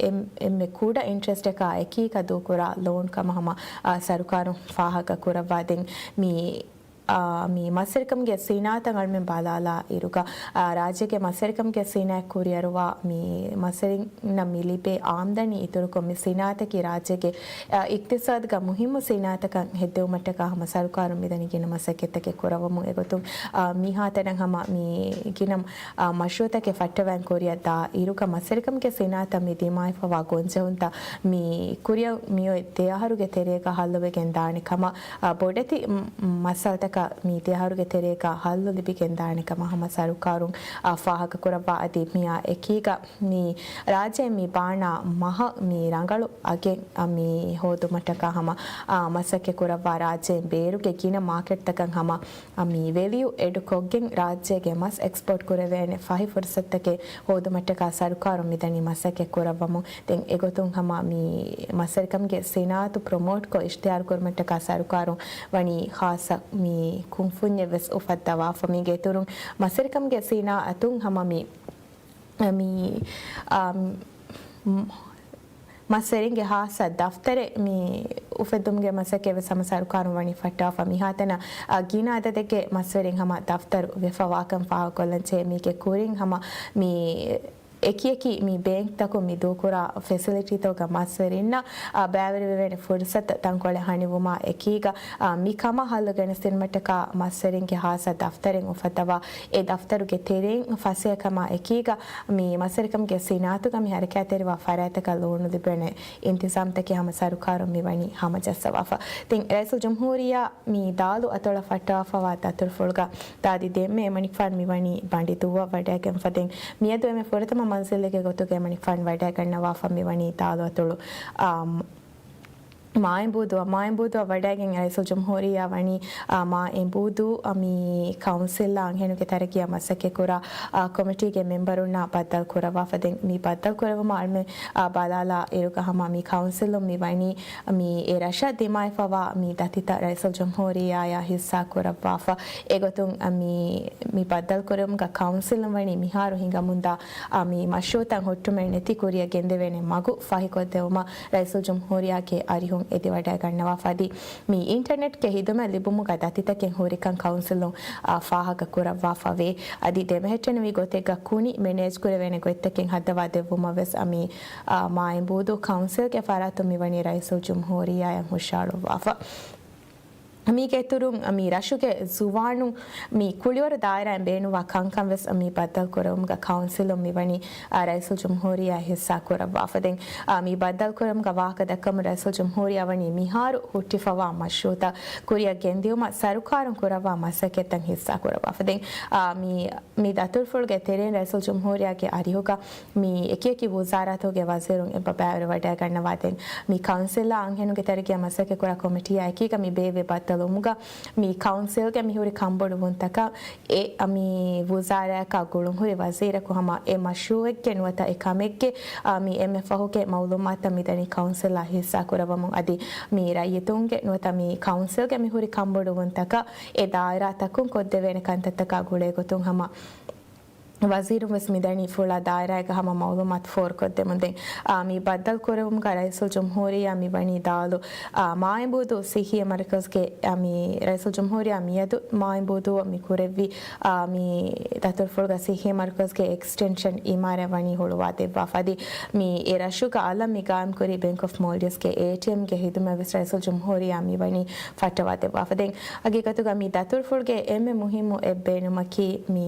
އެން-، އެންމެ ކުޑަ އިންޓްރެސްޓަކާ އެކީގަ ދޫކުރާ ލޯން ކަމަށް ހަމަ، އާ، ސަރުކާރުން ފާހަގަ ކުރައްވާ. ދެން މި އާ، މި މަސްވެރިކަމުގެ ސިނާއަތަށް އަޅުމެން ބަލާލާ އިރުގަ، އާ، ރާއްޖޭގެ މަސްވެރިކަމުގެ ސިނާއަތް ކުރިއަރުވާ މި މަސްވެރިންނަށް މި ލިބޭ އާމްދަނީ އިތުރުކޮށް، މި ސިނާއަތަކީ ރާއްޖޭގެ، އާ، އިޤްތިޞާދުގަ މުހިއްމު ސިނާއަތަކަށް ހެއްދެވުމަށްޓަކާ ހަމަ ސަރުކާރުން މިދަނީ ގިނަ މަސައްކަތްތަކެއް ކުރައްވަމުން. އެގޮތުން، އާ، މިހާތަނަށް ހަމަ މި ގިނަ، އާ، މަޝްރޫޢުތަކެއް ފައްޓަވަން ކުރިއަށް ދާ އިރުގަ، މަސްވެރިކަމުގެ ސިނާއަތަށް މި ދިމާވެފަވާ ގޮންޖެހުންތައް މި ކުރިއަށް މިއޮތް ދެ އަހަރުގެ ތެރޭގަ ހައްލުވެގެން ދާނެ ކަމަށް، އާ، ބޮޑެތި މަ-، މައްސަލަތަކަށް މި ދެ އަހަރުގެ ތެރޭގަ ހައްލު ލިބިގެން ދާނެ ކަމަށް ހަމަ ސަރުކާރުން، އާ، ފާހަގަ ކުރައްވާ. އަދި މިއާ އެކީގަ މި ރާއްޖޭ މި ބާނާ މަހަށް މި ރަނގަޅު އަގެއް، އާ، މި ހޯދުމަށްޓަކާ ހަމަ، އާ، މަސައްކަތް ކުރައްވާ. ރާއްޖޭން ބޭރުގެ ގިނަ މާކެޓްތަކަށް ހަމަ، އާ، މި ވެލިއު އެޑް ކޮށްގެން ރާއްޖޭގެ މަސް އެކްސްޕޯޓް ކުރެވޭނެ ފަހި ފުރުސަތުތަކެއް ހޯދުމަށްޓަކާ ސަރުކާރުން މިދަނީ މަސައްކަތް ކުރައްވަމުން. ދެން އެގޮތުން ހަމަ މި މަސްވެރިކަމުގެ ސިނާއަތު ޕްރޮމޯޓްކޮށް އިޝްތިހާރު ކުރުމަށްޓަކާ ސަރުކާރުން ވަނީ ޚާއްޞަ މި ކުންފުންޏެއް ވެސް އުފައްދަވާފަ. މީގެ އިތުރުން މަސްވެރިކަމުގެ ސިނާއަތުން ހަމަ މި، މި، އާ، މް-، މަސްވެރިންގެ ޚާއްޞަ ދަފްތަރެއް މި އުފެއްދުމުގެ މަސައްކަތް ވެސް ހަމަ ސަރުކާރުން ވަނީ ފައްޓާފަ. މިހާތަނަށް، އާ، ގިނަ އަދަދެއްގެ މަސްވެރިން ހަމަ ދަފްތަރު ވެފަވާކަން ފާހަގަކޮށްލަންޖެހޭ. މީގެ ކުރިން ހަމަ މި އެކިއެކި މި ބޭންކްތަކުން މި ދޫކުރާ ފެސިލިޓީތަކުގަ މަސްވެރިންނަށް، އާ، ބައިވެރިވެވޭނެ ފުރުސަތު ތަންކޮޅެއް ހަނިވުމާ އެކީގަ، އާ، މި ކަމަށް ހައްލު ގެނެސްދިނުމަށްޓަކާ މަސްވެރިންގެ ޚާއްޞަ ދަފްތަރެއް އުފައްދަވާ، އެ ދަފްތަރުގެ ތެރެއިން ފަސޭހަކަމާ އެކީގަ މި މަސްވެރިކަމުގެ ސިނާއަތުގަ މި ހަރަކާތްތެރިވާ ފަރާތްތަކަށް ލޯނު ލިބޭނެ އިންތިޒާމްތަކެއް ހަމަ ސަރުކާރުން މިވަނީ ހަމަޖައްސަވާފަ. ދެން ރައީސުލްޖުމްހޫރިއްޔާ މި ދާލު އަތޮޅަށް ފައްޓާފަވާ ދަތުރުފުޅުގަ ދާދި ދެންމެ އެމަނިކުފާނު މިވަނީ ބަނޑިދޫއަށް ވަޑައިގެންފަ. ދެން މިއަދު އެންމެ ފުރަތަމަ މަންޒިލެއްގެ ގޮތުގަ އެމަނިކުފާނު ވަޑައިގަންނަވާފަ މިވަނީ ދާލު އަތޮޅު، އާ، މާއިނބޫދޫއަށް، މާއިނބޫދޫއަށް ވަޑައިގެން ރައީސުލްޖުމްހޫރިއްޔާ ވަނީ، އާ، މާއިނބޫދޫ، އާ، މި ކައުންސިލްއާ އަންހެނުންގެ ތަރައްގީއާ މަސައްކަތްކުރާ، އާ، ކޮމިޓީގެ މެމްބަރުންނާ ބައްދަލު ކުރައްވާފަ. ދެން މި ބައްދަލު ކުރެއްވުމާ އަޅުމެން، އާ، ބަލާލާ އިރުގަ ހަމަ މި ކައުންސިލުން މި ވަނީ މި އެ ރަށަށް ދިމާވެފަވާ މި ދަތިތައް ރައީސުލްޖުމްހޫރިއްޔާއާ ހިއްސާ ކުރައްވާފަ. އެގޮތުން، އަ، މި، މި ބައްދަލުކުރުމުގަ ކައުންސިލުން ވަނީ މިހާރު ހިނގަމުންދާ، އަ، މި މަޝްރޫއުތައް ހުއްޓުމެއް ނެތި ކުރިއަށް ގެންދެވޭނެ މަގު ފަހިކޮށްދެވުމަށް ރައީސުލްޖުމްހޫރިއްޔާގެ އަރިހުން އެދިވަޑައިގަންނަވާފަ. އަދި މި އިންޓަރނެޓްގެ ހިދުމަތް ލިބުމުގަ ދަތިތަކެއް ހުރިކަން ކައުންސިލުން، އަ، ފާހަގަ ކުރައްވާފަވޭ. އަދި ދެމެހެއްޓެނިވި ގޮތެއްގަ ކުނި މެނޭޖް ކުރެވޭނެ ގޮތްތަކެއް ހައްދަވާ ދެއްވުމަށް ވެސް އަ، މި، އަ، މާއިނބޫދޫ ކައުންސިލްގެ ފަރާތުން މިވަނީ ރައީސުލްޖުމްހޫރިއްޔާއަށް ހުށައަޅުއްވާފަ. މީގެ އިތުރުން މި ރަށުގެ ޒުވާނުން މި ކުޅިވަރު ދާއިރާއިން ބޭނުންވާ ކަންކަން ވެސް މި ބައްދަލު ކުރެވުމުގަ ކައުންސިލުން މިވަނީ، އާ، ރައީސުލްޖުމްހޫރިއްޔާ ހިއްސާ ކުރައްވާފަ. ދެން، އާ، މި ބައްދަލު ކުރެވުމުގަ ވާހަކަ ދައްކަމުން ރައީސުލްޖުމްހޫރިއްޔާ ވަނީ މިހާރު ހުއްޓިފަވާ މަޝްރޫއުތައް ކުރިއަށް ގެންދިއުމަށް ސަރުކާރުން ކުރައްވާ މަސައްކަތްތައް ހިއްސާ ކުރައްވާފަ. ދެން، އާ، މި މި ދަތުރުފުޅުގެ ތެރެއިން ރައީސުލްޖުމްހޫރިއްޔާގެ އަރިހުގަ މި އެކިއެކި ވުޒާރާތަކުގެ ވަޒީރުން އެބަ ބައިވެރިވަޑައިގަންނަވާ. ދެން މި ކައުންސިލާ އަންހެނުންގެ ތަރައްގީއާ މަސައްކަތްކުރާ ކޮމިޓީއާ އެކީގަ މި ބޭއްވި ބައްދަލުވުމުގަ މި ކައުންސިލްގެ މިހުރި ކަންބޮޑުވުންތަކަށް އެ، މި ވުޒާރާއަކާ ގުޅުންހުރި ވަޒީރަކު ހަމަ އެ މަޝްރޫއެއްގެ ނުވަތަ އެ ކަމެއްގެ، އާ، މި އެންމެ ފަހުގެ މައުލޫމާތުތައް މިދަނީ ކައުންސިލާ ހިއްސާ ކުރައްވަމުން. އަދި މި ރައްޔިތުންގެ ނުވަތަ މި ކައުންސިލްގެ މިހުރި ކަންބޮޑުވުންތަކަށް އެ ދާއިރާތަކުން ކޮށްދެވޭނެ ކަންތައްތަކާ ގުޅޭގޮތުން ހަމަ ވަޒީރުން ވެސް މިދަނީ ފުޅާ ދާއިރާއެއްގަ ހަމަ މައުލޫމާތު ފޯރުކޮށްދެމުން. ދެން، އާ، މި ބައްދަލު ކުރެވުމުގަ ރައީސުލްޖުމްހޫރިއްޔާ މިވަނީ ދާލު، އާ، މާއިނބޫދޫ ސިއްހީ މަރުކަޒްގެ، އާ، މި ރައީސުލްޖުމްހޫރިއްޔާ މިއަދު މާއިނބޫދޫއަށް މި ކުރެއްވި، އާ، މި ދަތުރުފުޅުގަ ސިއްހީ މަރުކަޒްގެ އެކްސްޓެންޝަން އިމާރާތް ވަނީ ހުޅުވާ ދެއްވާފަ. އަދި މި އެ ރަށުގަ އަލަށް މި ގާއިމްކުރީ ބޭންކް އޮފް މޯލްޑިވްސްގެ އޭޓީއެމްގެ ހިދުމަތް ވެސް ރައީސުލްޖުމްހޫރިއްޔާ މިވަނީ ފައްޓަވާ ދެއްވާފަ. ދެން ހަގީގަތުގަ މި ދަތުރުފުޅުގެ އެންމެ މުހިއްމު އެއް ބޭނުމަކީ މި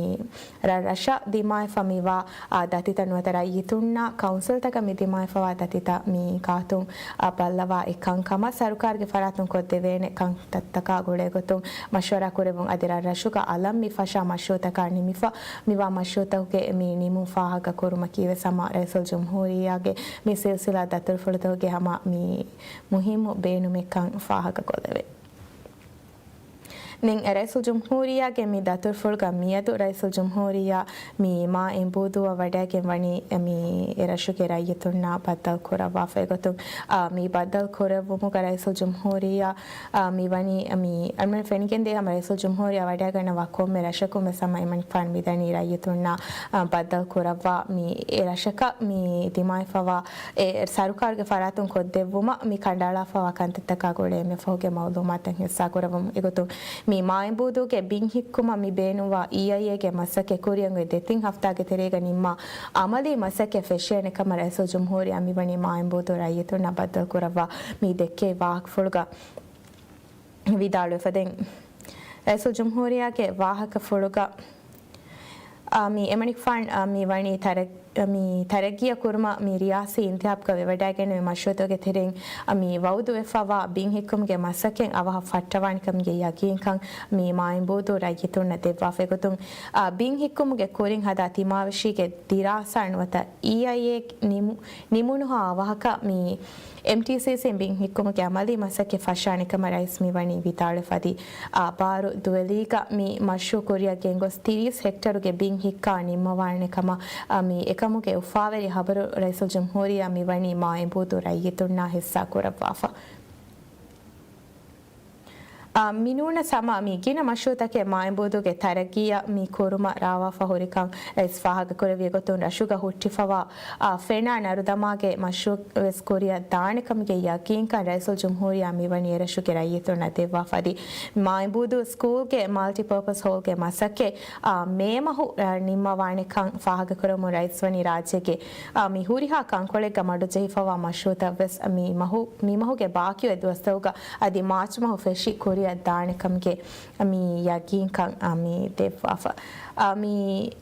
ރަށްރަށަށް ދިމާވެފަ މިވާ، އާ، ދަތިތައް ނުވަތަ ރައްޔިތުންނާ ކައުންސިލްތަކަށް މި ދިމާވެފަވާ ދަތިތައް މި ކާތުން، އާ، ބައްލަވާ އެއްކަން ކަމަށް ސަރުކާރުގެ ފަރާތުން ކޮށްދެވޭނެ ކަންތައްތަކާ ގުޅޭގޮތުން މަޝްވަރާ ކުރެވުން. އަދި ރަށްރަށުގަ އަލަށް މި ފަށާ މަޝްރޫއުތަކާ ނިމިފަ މިވާ މަޝްރޫއުތަކުގެ މި ނިމުން ފާހަގަ ކުރުމަކީ ވެސް ހަމަ ރައީސުލްޖުމްހޫރިއްޔާގެ މި ސިލްސިލާ ދަތުރުފުޅުތަކުގެ ހަމަ މި މުހިއްމު ބޭނުމެއްކަން ފާހަގަކޮށްލެވޭ. ނިން ރައީސުލްޖުމްހޫރިއްޔާގެ މި ދަތުރުފުޅުގަ މިއަދު ރައީސުލްޖުމްހޫރިއްޔާ މި މާ އެނބޫދޫއަށް ވަޑައިގެން ވަނީ މި އެރަށުގެ ރައްޔިތުންނާ ބައްދަލު ކުރައްވާފަ އެގޮތުން، އާ، މި ބައްދަލު ކުރެއްވުމުގަ ރައީސުލްޖުމްހޫރިއްޔާ، އާ، މި ވަނީ މި އަޅުގަނޑު ފެނިގެންދޭ ހަމަ ރައީސުލްޖުމްހޫރިއްޔާ ވަޑައިގަންނަވާ ކޮންމެ ރަށަކުން ވެސް ހަމަ އެމަނިކުފާނު މިދަނީ ރައްޔިތުންނާ، އާ، ބައްދަލު ކުރައްވާ މި އެ ރަށަކަށް މި ދިމާވެފަވާ އެ ސަރުކާރުގެ ފަރާތުން ކޮށްދެއްވުމަށް މި ކަނޑައަޅާފަވާ ކަންތައްތަކާ ގުޅޭ މިފަހުގެ މައުލޫމާތުތައް ހިއްސާކުރައްވަމުން އެގޮތުން، މި މާއިނބޫދޫގެ ބިން ހިއްކުމަށް މި ބޭނުންވާ އީއައިއޭގެ މަސައްކަތް ކުރިއަށް އޮތް ދެތިން ހަފްތާގެ ތެރޭގަ ނިންމާ އަމަލީ މަސައްކަތް ފެށޭނެ ކަމަށް ރައީސުލްޖުމްހޫރިއްޔާ މިވަނީ މާއިނބޫދޫ ރައްޔިތުންނަށް ބައްދަލުކުރައްވާ މި ދެއްކެވި ވާހަކަފުޅުގަ ވިދާޅުވެފަ. ދެން ރައީސުލްޖުމްހޫރިއްޔާގެ ވާހަކަފުޅުގަ އާ، މި އެމަނިކުފާން، އާ، މި ވަނީ ތަރައް-، މި ތަރައްގީއަށް ކުރުމަށް މި ރިޔާސީ އިންތިހާބުގަ ވެވަޑައިގެންނެވި މަޝްރޫއުތަކުގެ ތެރެއިން، އާ، މި ވައުދުވެފަވާ ބިން ހިއްކުމުގެ މަސައްކަތް އަވަހަށް ފައްޓަވާނެ ކަމުގެ ޔަގީންކަން މި މާއިނބޫދޫ ރައްޔިތުންނަށް ދެއްވާފަ އެގޮތުން، އާ، ބިން ހިއްކުމުގެ ކުރިން ހަދާ ތިމާވެށީގެ ދިރާސާ ނުވަތަ އީއައިއޭ ނިމު-، ނިމުނުހާ އަވަހަކަށް މި އެމްޓީސީސީން ބިން ހިއްކުމުގެ އަމަލީ މަސައްކަތް ފަށާނެ ކަމަށް ރައީސް މިވަނީ ވިދާޅުވެފަ އަދި، އާ، ބާރު ދުވެލީގަ މި މަޝްރޫއު ކުރިއަށް ގެންގޮސް ތިރީސް ހެކްޓަރުގެ ބިން ހިއްކާ ނިންމަވާނެ ކަމަށް، އާ، މި އެކަމުގެ އުފާވެރި ހަބަރު ރައީސުލްޖުމްހޫރިއްޔާ މިވަނީ މާ އެނބޫދޫ ރައްޔިތުންނާ ހިއްސާ ކުރައްވާފަ. އާ، މިނޫނަސް ހަމަ މި ގިނަ މަޝްރޫއުތަކެއް މާއިނބޫދޫގެ ތަރައްގީއަށް މި ކުރުމަށް ރާވާފަ ހުރިކަން ރައީސް ފާހަގަކުރެއްވި ގޮތުން ރަށުގަ ހުއްޓިފަވާ، އާ، ފެނާ ނަރުދަމާގެ މަޝްރޫއު ވެސް ކުރިއަށް ދާނެ ކަމުގެ ޔަގީންކަން ރައީސުލްޖުމްހޫރިއްޔާ މިވަނީ އެރަށުގެ ރައްޔިތުންނަށް ދެއްވާފަ އަދި، މާއިނބޫދޫ ސްކޫލްގެ މަލްޓިޕާޕަސް ހޯލްގެ މަސައްކަތް، އާ، މޭ މަހު، އާ، ނިންމަވާނެ ކަން ފާހަގަކުރަމުން ރައީސް ވަނީ ރާއްޖޭގެ، އާ، މި ހުރިހާ ކަންކޮޅެއްގަ މަޑުޖެހިފަވާ މަޝްރޫއުތައް ވެސް މި މަހު، މި މަހުގެ ބާކީ އޮތް ދުވަސްތަކުގަ އަދި މާޗް މަހު ފެށި ކުރިއަށް ދާނެ ކަމުގެ މި ޔަގީންކަން، އާ، މި ދެއްވާފަ. އާ، މި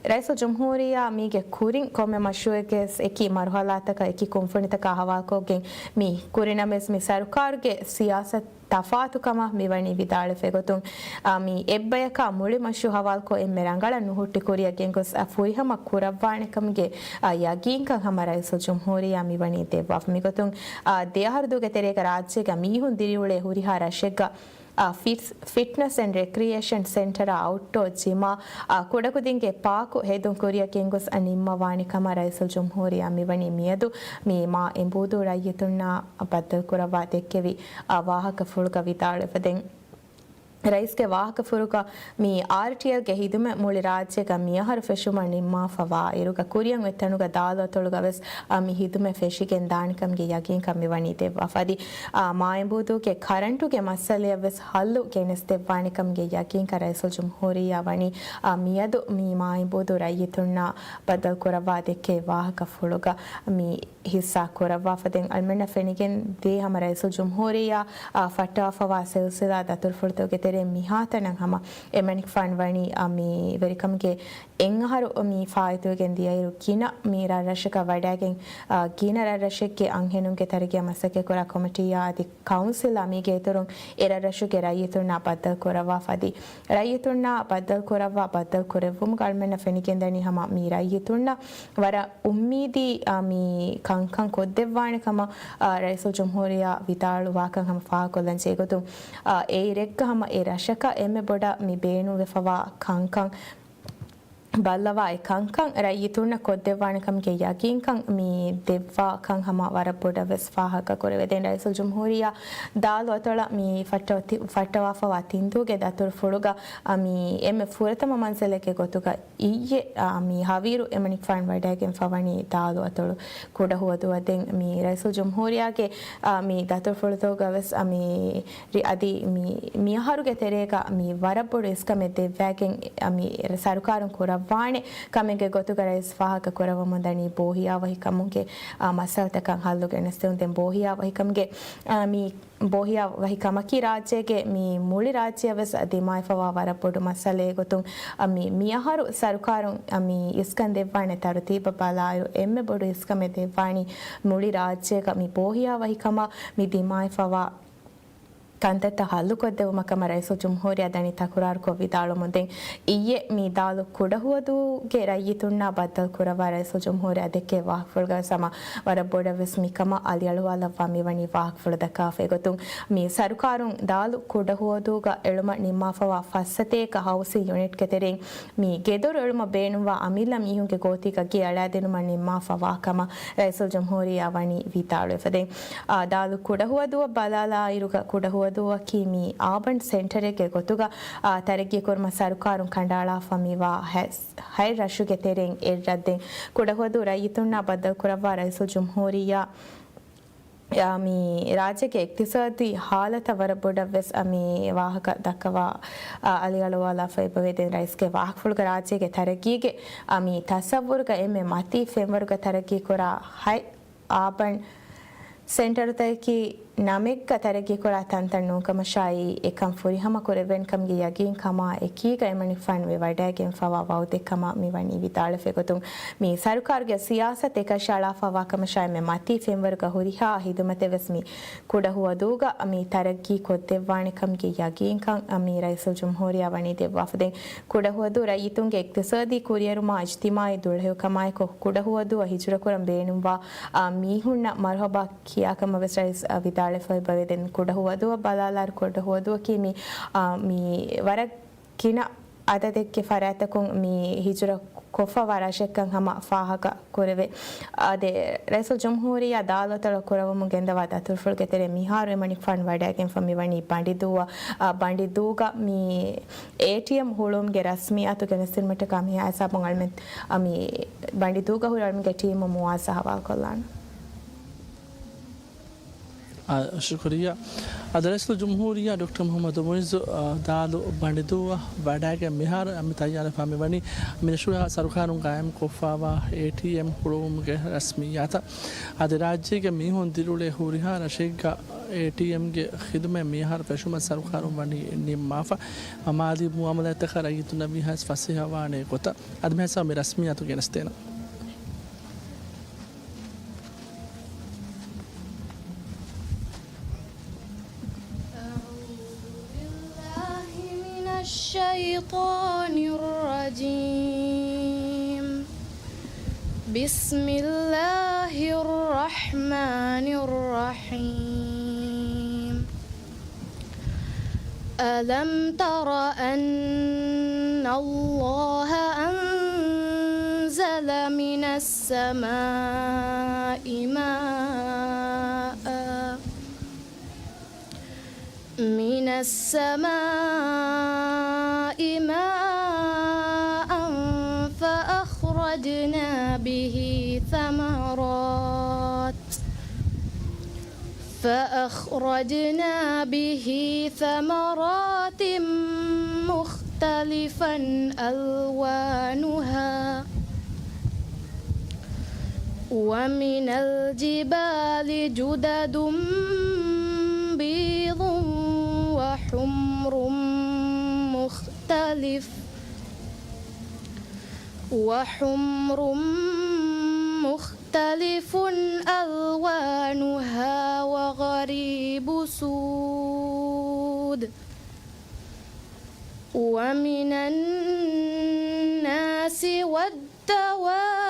ރައީސުލްޖުމްހޫރިއްޔާ މީގެ ކުރިން ކޮންމެ މަޝްރޫއެއްގެ އެކި މަރުހަލާތަކަށް އެކި ކުންފުނިތަކާ ހަވާލުކޮށްގެން މި ކުރިނަމަވެސް މި ސަރުކާރުގެ ސިޔާސަތު ތަފާތުކަމަށް މިވަނީ ވިދާޅުވެފަ އެގޮތުން، އާ، މި އެއްބަޔަކާ މުޅި މަޝްރޫއު ހަވާލުކޮށް އެންމެ ރަނގަޅަށް ނުހުއްޓި ކުރިއަށް ގެންގޮސް، އާ، ފުރިހަމަ ކުރައްވާނެ ކަމުގެ، އާ، ޔަގީންކަން ހަމަ ރައީސުލްޖުމްހޫރިއްޔާ މިވަނީ ދެއްވާފަ. މިގޮތުން، އާ، ދެއަހަރު ދުވަހުގެ ތެރޭގަ ރާއްޖޭގަ މީހުން ދިރިއުޅޭ ހުރިހާ ރަށެއްގަ، އާ، ފިޓްސް-، ފިޓްނަސް އެންޑް ރެކްރިއޭޝަން ސެންޓަރ، އައުޓްޑޯ ޖިމާ، އާ، ކުޑަކުދިންގެ ޕާކު ހެދުން ކުރިއަށް ގެންގޮސް ނިންމަވާނެ ކަމަށް ރައީސުލްޖުމްހޫރިއްޔާ މިވަނީ މިއަދު މި މާ އެނބޫދޫ ރައްޔިތުންނާ ބައްދަލުކުރައްވާ ދެއްކެވި، އާ، ވާހަކަފުޅުގަ ވިދާޅުވެފަ. ދެން ރައީސްގެ ވާހަކަފުޅުގަ މި އާރްޓީއެލްގެ ހިދުމަތް މުޅި ރާއްޖޭގަ މިއަހަރު ފެށުމަށް ނިންމާފަވާ އިރުގަ ކުރިއަށް އޮތް ތަނުގަ ދާލު އަތޮޅުގަ ވެސް، އާ، މި ހިދުމަތް ފެށިގެން ދާނެ ކަމުގެ ޔަގީންކަން މިވަނީ ދެއްވާފަ އަދި، އާ، މާއިނބޫދޫގެ ކަރަންޓުގެ މައްސަލަޔަށް ވެސް ހައްލު ގެނެސްދެއްވާނެ ކަމުގެ ޔަގީންކަން ރައީސުލްޖުމްހޫރިއްޔާ ވަނީ، އާ، މިއަދު މި މާއިނބޫދޫ ރައްޔިތުންނާ ބައްދަލު ކުރައްވާ ދެއްކެވި ވާހަކަފުޅުގަ މި ހިއްސާ ކުރައްވާފަ. ދެން އަޅުމެންނަށް ފެނިގެން ދޭ ހަމަ ރައީސުލްޖުމްހޫރިއްޔާ، އާ، ފައްޓަވާފަވާ ސިލްސިލާ ދަތުރުފުޅުތަކުގެ ތެރެއިން މިހާތަނަށް ހަމަ އެމަނިކުފާނު ވަނީ، އާ، މި ވެރިކަމުގެ އެއް އަހަރު މި ފާއިތުވެގެން ދިޔައިރު ގިނަ މި ރަށްރަށަކަށް ވަޑައިގެން، އާ، ގިނަ ރަށްރަށެއްގެ އަންހެނުންގެ ތަރައްގީއަށް މަސައްކަތްކުރާ ކޮމިޓީއާ އަދި ކައުންސިލާ މީގެ އިތުރުން އެ ރަށްރަށުގެ ރައްޔިތުންނާ ބައްދަލު ކުރައްވާފަ އަދި ރައްޔިތުންނާ ބައްދަލު ކުރައްވާ، ބައްދަލު ކުރެއްވުމުގަ އަޅުމެންނަށް ފެނިގެންދަނީ ހަމަ މި ރައްޔިތުންނަށް ވަރަށް އުއްމީދީ، އާ، މި ކަންކަން ކޮށްދެއްވާނެ ކަމަށް، އާ، ރައީސުލްޖުމްހޫރިއްޔާ ވިދާޅުވާކަން ހަމަ ފާހަގަކޮށްލަން ޖެހޭގޮތުން، އާ، އެއިރެއްގަ ހަމަ އެ ރަށަކަށް އެންމެ ބޮޑަށް މި ބޭނުންވެފަވާ ކަންކަން ބައްލަވާ އެ ކަންކަން ރައްޔިތުންނަށް ކޮށްދެއްވާނެ ކަމުގެ ޔަގީންކަން މި ދެއްވާ ކަން ހަމަ ވަރަށް ބޮޑަށް ވެސް ފާހަގަ ކުރެވޭ. ދެން ރައީސުލްޖުމްހޫރިއްޔާ ދާލު އަތޮޅަށް މި ފައްޓަވަ-، ތި-، ފައްޓަވާފަވާ ތިންދުވަހުގެ ދަތުރުފުޅުގަ، އަ، މި އެންމެ ފުރަތަމަ މަންޒިލެއްގެ ގޮތުގަ އިއްޔެ، އާ، މި ހަވީރު އެމަނިކުފާނު ވަޑައިގެންފަ ވަނީ ދާލު އަތޮޅު ކުޑަހުވަދުއަށް. ދެން މި ރައީސުލްޖުމްހޫރިއްޔާގެ، އާ، މި ދަތުރުފުޅުތަކުގަ ވެސް، އާ، މި ރި-، އަދި މި، މި އަހަރުގެ ތެރޭގަ މި ވަރަށް ބޮޑު އިސްކަމެއް ދެއްވައިގެން، އާ، މި ސަރުކާރުން ކުރައްވާނެ ކަމެއްގެ ގޮތުގަ ރައީސް ފާހަގަ ކުރައްވަމުން ދަނީ ބޯހިޔާވަހިކަމުގެ، އާ، މައްސަލަތަކަށް ހައްލު ގެނެސްދިއުން. ދެން ބޯހިޔާވަހިކަމުގެ، އާ، މި ބޯހިޔާ ވަހި ކަމަކީ ރާއްޖޭގެ މި މުޅި ރާއްޖެއަށް ވެސް ދިމާވެފަވާ ވަރަށް ބޮޑު މައްސަލައެއް ގޮތުން، އަ، މި، މިއަހަރު ސަރުކާރުން، އަ، މި އިސްކަން ދެއްވާނެ ތަރުތީބަށް ބަލާއިރު، އެންމެ ބޮޑު އިސްކަމެއް ދެއްވާނީ މުޅި ރާއްޖޭގަ މި ބޯހިޔާ ވަހި ކަމަށް މި ދިމާވެފަވާ ކަންތައްތައް ހައްލުކޮށްދެއްވުމަށް ކަމަށް ރައީސުލްޖުމްހޫރިއްޔާ ދަނީ ތަކުރާރުކޮށް ވިދާޅުމުން، ދެން އިއްޔެ މި ދާލު ކުޑަހުވަދޫގެ ރައްޔިތުންނާ ބައްދަލު ކުރައްވާ ރައީސުލްޖުމްހޫރިއްޔާ ދެއްކޭ ވާހަކަފުޅުގަވެސް ހަމަ ވަރަށް ބޮޑަށްވެސް މިކަމަށް އަލިއަޅުވާލައްވާ މިވަނީ ވާހަކަފުޅު ދައްކާފައި ގޮތުން، މި ސަރުކާރުން ދާލު ކުޑަހުވަދޫގަ އެޅުމަށް ނިންމާފަވާ ފައްސަތޭކަ ހައުސިން ޔުނިޓްގެ ތެރެއިން މި ގެދޮރު އެޅުމަށް ބޭނުންވާ އަމިއްލަ މީހުންގެ ގޯތީގަ ގެ އަޅާދިނުމަށް ނިންމާފަވާ ކަމަށް ރައީސުލްޖުމްހޫރިއްޔާ ވަނީ ވިދާޅުވެފަ. ދެން، އާ، ދާލު ކުޑަހުވަދޫއަށް ބަލާލާއިރުގަ ކުޑަހުވަދޫއަކީ މި އާބަން ސެންޓަރެއްގެ ގޮތުގަ، އާ، ތަރައްގީ ކުރުމަށް ސަރުކާރުން ކަނޑައަޅާފަ މިވާ ހަ-، ހަތް ރަށުގެ ތެރެއިން އެއް ރަށް. ދެން ކުޑަހުވަދޫ ރައްޔިތުންނާ ބައްދަލު ކުރައްވާ ރައީސުލްޖުމްހޫރިއްޔާ އާ، މި ރާއްޖޭގެ އިޤްތިޞާދީ ހާލަތަށް ވަރަށް ބޮޑަށް ވެސް، އާ، މި ވާހަކަ ދައްކަވާ، އާ، އަލިއަޅުވާލާފައި އެބަވޭ. ދެން ރައީސްގެ ވާހަކަފުޅުގަ ރާއްޖޭގެ ތަރައްގީގެ، އާ، މި ތަޞައްވުރުގަ އެންމެ މަތީ ފެންވަރުގަ ތަރައްގީ ކުރާ ހަތް އާބަން ސެންޓަރުތަކަކީ ނަމެއްގަ ތަރައްގީ ކުރާ ތަންތަން ނޫންކަމަށާއި، އެކަން ފުރިހަމަ ކުރެވޭނެ ކަމުގެ ޔަގީން ކަމާ އެކީގަ އެމަނިކުފާނު މި ވަޑައިގެންފަވާ ވައުދެއް ކަމަށް މިވަނީ ވިދާޅުވެފަ ގޮތުން، މި ސަރުކާރުގެ ސިޔާސަތު އެކަށައަޅާފަވާ ކަމަށާ އެންމެ މަތީ ފެންވަރުގަ ހުރިހާ ހިދުމަތެއް ވެސް މި ކުޑަހުވަދޫގަ މި ތަރައްގީ ކޮށްދެއްވާނެ ކަމުގެ ޔަގީންކަން މި ރައީސުލްޖުމްހޫރިއްޔާ ވަނީ ދެއްވާފަ. ދެން ކުޑަހުވަދޫ ރައްޔިތުންގެ އިޤްތިޞާދީ ކުރިއެރުމާ އިޖްތިމާޢީ ދުޅަހެޔޮކަމާއެކު ކުޑަހުވަދޫއަށް ހިޖުރަކުރަން ބޭނުންވާ، އާ، މީހުންނަށް މަރުޙަބާ ކިޔާ ކަމަށް ވެސް ރައީސް، އާ، ވިދާޅުވެފަ އެބަވޭ. ދެން ކުޑަހުވަދޫއަށް ބަލާލާއިރު ކުޑަހުވަދޫއަކީ މި، އާ، މި ވަރަށް ގިނަ އަދަދެއްގެ ފަރާތްތަކުން މި ހިޖުރަ ކޮށްފަވާ ރަށެއްކަން ހަމަ ފާހަގަ ކުރެވޭ. އާދެ، ރައީސުލްޖުމްހޫރިއްޔާ ދާލު އަތޮޅަށް ކުރައްވަމުން ގެންދަވާ ދަތުރުފުޅުގެ ތެރެއިން މިހާރު އެމަނިކުފާނު ވަޑައިގެންފަ މިވަނީ ބަނޑިދޫއަށް، އާ، ބަނޑިދޫގަ މި އޭޓީއެމް ހުޅުވުމުގެ ރަސްމިއްޔާތު ގެނެސްދިނުމަށްޓަކާ މިހާ ހިސާބުން އަޅުމެން، އާ، މި ބަނޑިދޫގަ ހުރި އަޅުމެންގެ ޓީމު މުވާޒާ ހަވާލުކޮށްލާނަން. އާ، ޝުކުރިއްޔާ. އަދި ރައީސުލްޖުމްހޫރިއްޔާ ޑޮކްޓަރ މުޙައްމަދު މުޢިއްޒު، އާ، ދާލު ބަނޑިދޫއަށް ވަޑައިގެން މިހާރު އަންމި ތައްޔާރަށް ފަހަ މިވަނީ މި ރަށުގަ ސަރުކާރުން ގާއިމް ކޮށްފަވާ އޭޓީއެމް ހުޅުވުމުގެ ރަސްމިއްޔާތަށް. އަދި ރާއްޖޭގެ މީހުން ދިރިއުޅޭ ހުރިހާ ރަށެއްގަ އޭޓީއެމްގެ ޚިދުމަތް މިހާރު ފެށުމަށް ސަރުކާރުން ވަނީ ނިންމާފަ. މާލީ މުއާމަލާތްތަކަށް ރައްޔިތުންނަށް ވީހާވެސް ފަސޭހަވާނެ ގޮތަށް އަދި މިހާ ހިސާބުން މި ރަސްމިއްޔާތު ގެނެސްދޭނަން. أعوذ بالله من الشيطان الرجيم. بسم الله الرحمن الرحيم. ألم تر أن الله أنزل من السماء ماء، من السماء ماء فأخرجنا به ثمرات، فأخرجنا به ثمرات مختلفا ألوانها، ومن الجبال جدد بيض وحمر مختلف، وحمر مختلف ألوانها وغريب سود، ومن الناس والدواب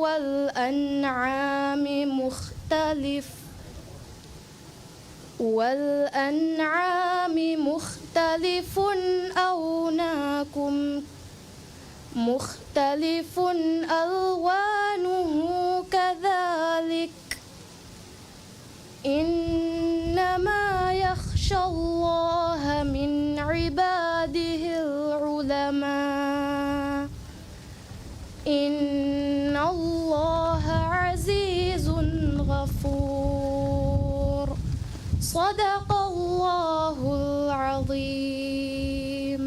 والأنعام مختلف، والأنعام مختلف أوناكم، مختلف ألوانه كذلك، إنما يخشى الله من عباده العلماء، إن الله عزيز غفور. صدق الله العظيم.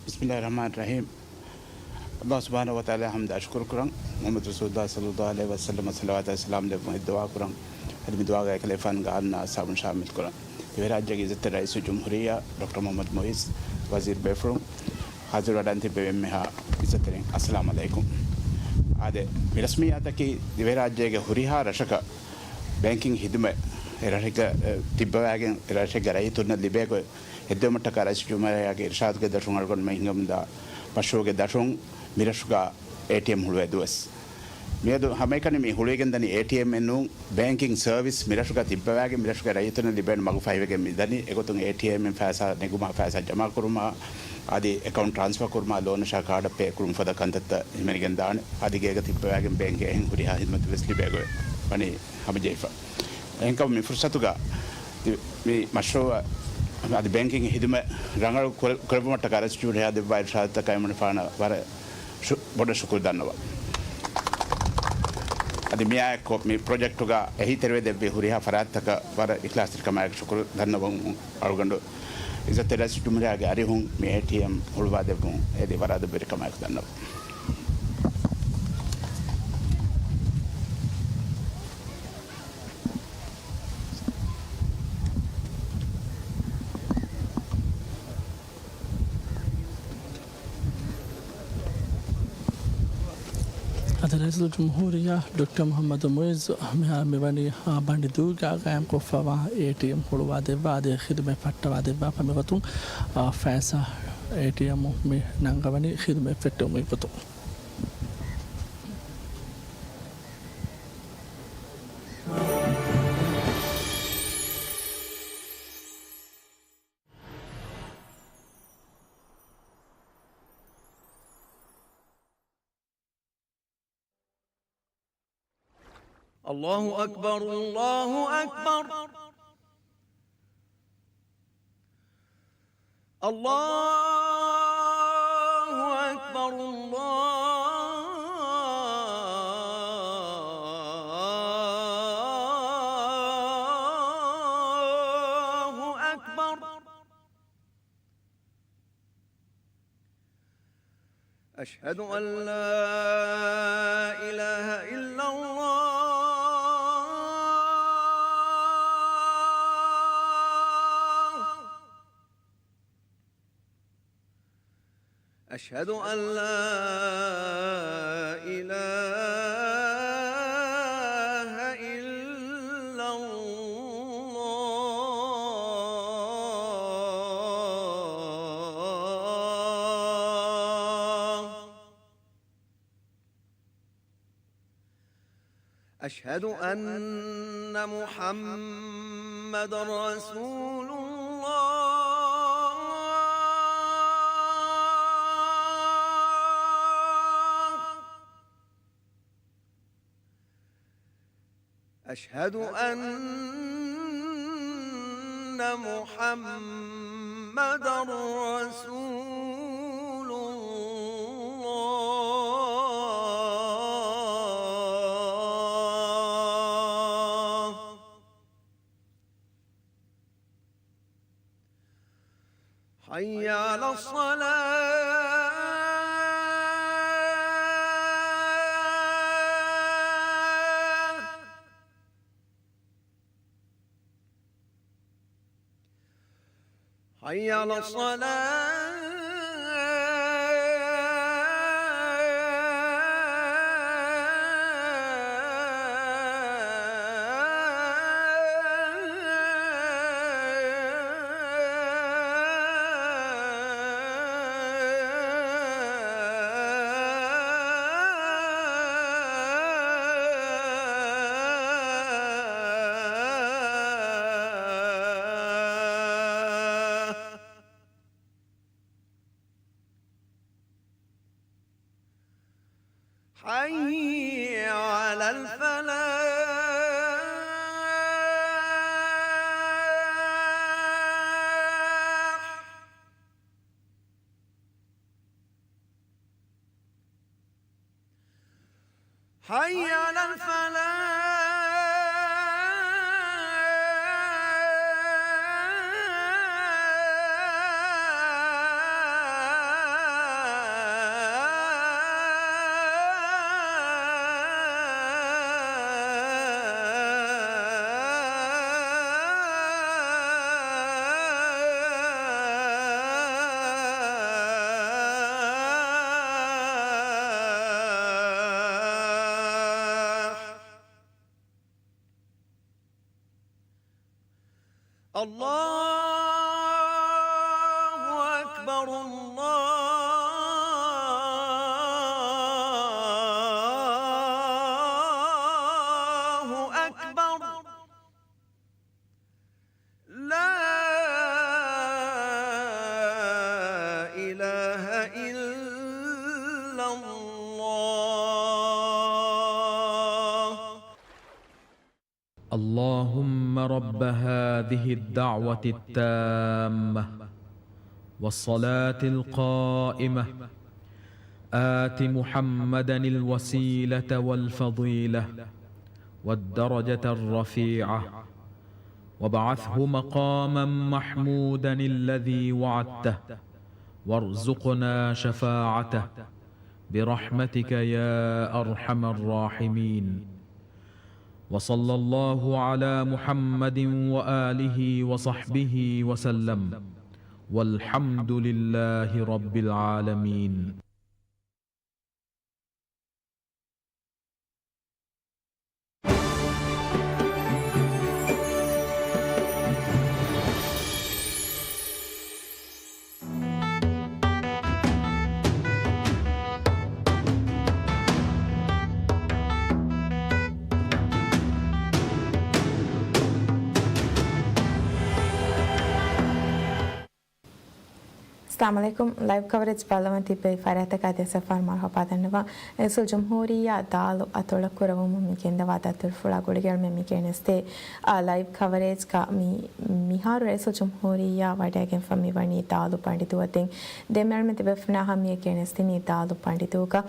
بسم الله الرحمن الرحيم. ﷲ ސުބްޙާނަހޫ ވަތަޢާލާ ޙަމްދާ ޝުކުރު ކުރަން، މުޙައްމަދު ރަސޫލުﷲ ޞައްލަﷲ ޢަލައިހި ވަސައްލަމަ ޞަލަވާތާ ސަލާމް ދެއްވުމަށް ދުޢާ ކުރަން. އަދި މި ދުޢާގައި ކަލޭފާނުގެ އާލުންނާ އަޞްޙާބުން ޝާމިލް ކުރަން. ދިވެހިރާއްޖޭގެ އިއްޒަތްތެރި ރައީސުލްޖުމްހޫރިއްޔާ ޑޮކްޓަރ މުޙައްމަދު މުޢިއްޒު، ވަޒީރު ބޭފުޅުން، ހާޒިރުވެޑަން ތިއްބެވި އެންމެހާ އިއްޒަތްތެރިން، އައްސަލާމު ޢަލައިކުމް. އާދެ، މި ރަސްމިއްޔާތަކީ ދިވެހިރާއްޖޭގެ ހުރިހާ ރަށަކަށް ބޭންކިން ޚިދުމަތް އެ ރަށެއްގަ، އެ، ތިއްބަވާގެން އެ ރަށެއްގެ ރައްޔިތުންނަށް ލިބޭގޮތް ހެއްދެވުމަށްޓަކާ ރައީސުލްޖުމްހޫރިއްޔާގެ އިރުޝާދުގެ ދަށުން އަޅުގަނޑުމެން ހިންގަމުންދާ މަޝްރޫޢުގެ ދަށުން މިރަށުގަ އޭޓީއެމް ހުޅުވޭ ދުވަސް. މިއަދު ހަމައެކަނި މި ހުޅުވިގެން ދަނީ އޭޓީއެމް އެއް ނޫން، ބޭންކިން ސަރވިސް މިރަށުގަ ތިއްބަވާގެން މިރަށުގެ ރައްޔިތުންނަށް ލިބޭނެ މަގު ފަހިވެގެން މި ދަނީ. އެގޮތުން އޭޓީއެމް ފައިސާ ނެގުމާ، ފައިސާ ޖަމާކުރުމާ، އަދި އެކައުންޓް ޓްރާންސްފާ ކުރުމާ، ލޯނަށާ ކާޑަށް ޕޭ ކުރުމަށް ފަދަ ކަންތައްތައް ހިމެނިގެން ދާނެ. އަދި ގޭގަ ތިއްބަވާގެން ބޭންކްގެ އެހެން ހުރިހާ ހިދުމަތް ވެސް ލިބޭގޮތް ވަނީ ހަމަޖެހިފަ. އެހެންކަމުން މި ފުރުސަތުގަ މި މަޝްރޫޢަށް އަދި ބޭންކިން ޚިދުމަތް ރަނގަޅު ކުރެ-، ކުރެއްވުމަށްޓަކާ ރައީސުލްޖުމްހޫރިއްޔާ ދެއްވާ އިރުޝާދުތަކަށް އެމަނިފާނަށް ވަރަށް ޝު-، ބޮޑަށް ޝުކުރު ދަންނަވަން. އަދި މިއާއެއްކޮށް މި ޕްރޮޖެކްޓުގަ އެހީތެރިވެ ދެއްވި ހުރިހާ ފަރާތްތަކަށް ވަރަށް އިޚްލާޞްތެރިކަމާއެކު ޝުކުރު ދަންނަވަމުން އަޅުގަނޑު އިއްޒަތްތެރި ރައީސުލްޖުމްހޫރިއްޔާގެ އަރިހުން މި އޭޓީއެމް ހުޅުވާ ދެއްވުން އެދި ވަރަށް އަދަބުވެރިކަމާއެކު ދަންނަވަން. އަދި ރައީސުލްޖުމްހޫރިއްޔާ ޑޮކްޓަރ މުޙައްމަދު މުޢިއްޒު މިހާރު މިވަނީ، އާ، ބަނޑި ދޫގާ ގާއިމްކޮށްފަވާ އޭޓީއެމް ހުޅުވާ ދެއްވާ އަދި ޚިދުމަތް ފައްޓަވާ ދެއްވާފަ މިގޮތުން، އާ، ފައިސާ އޭޓީއެމް މި ނަންގަވަނީ ޚިދުމަތް ފެއްޓެވުމުގެ ގޮތުން. الله أكبر، الله أكبر. الله أكبر، الله أكبر. أشهد أن لا إله إلا الله. أشهد أن لا إله إلا الله. أشهد أن محمدا رسول الله. أشهد أن محمدا رسول الله. حي على الصلاة. حي على الصلاة. حي على الفلاح. حي على الفلاح. الله أكبر، الله أكبر. لا إله إلا الله. اللهم رب هذه الدعوة التامة والصلاة القائمة، آت محمدا الوسيلة والفضيلة والدرجة الرفيعة، وابعثه مقاما محمودا الذي وعدته، وارزقنا شفاعته، برحمتك يا أرحم الراحمين. وصلى الله على محمد وآله وصحبه وسلم. والحمد لله رب العالمين. އައްސަލާމު ޢަލައިކުމް. ލައިވް ކަވަރޭޖް ބައްލަވަން ތިއްބެވި ފަރާތަކާ ދެއަތް ސަފާރު މަރުޙަބާ ދަންނަވަން. ރައީސުލްޖުމްހޫރިއްޔާ ދާލު އަތޮޅަށް ކުރެވުމުން މި ގެންދަވާ ދަތުރުފުޅާ ގުޅިގެން މި ގެނެސްދޭ، އާ، ލައިވް ކަވަރޭޖްގަ މި، މިހާރު ރައީސުލްޖުމްހޫރިއްޔާ ވަޑައިގެންފަ މި ވަނީ ދާލު ބަނޑިދޫއަށް. ދެން ދެންމެ އަޅުމެން ތިބޭފުޅުންނާ ހަމަ މި ގެނެސްދިނީ ދާލު ބަނޑިދޫގަ.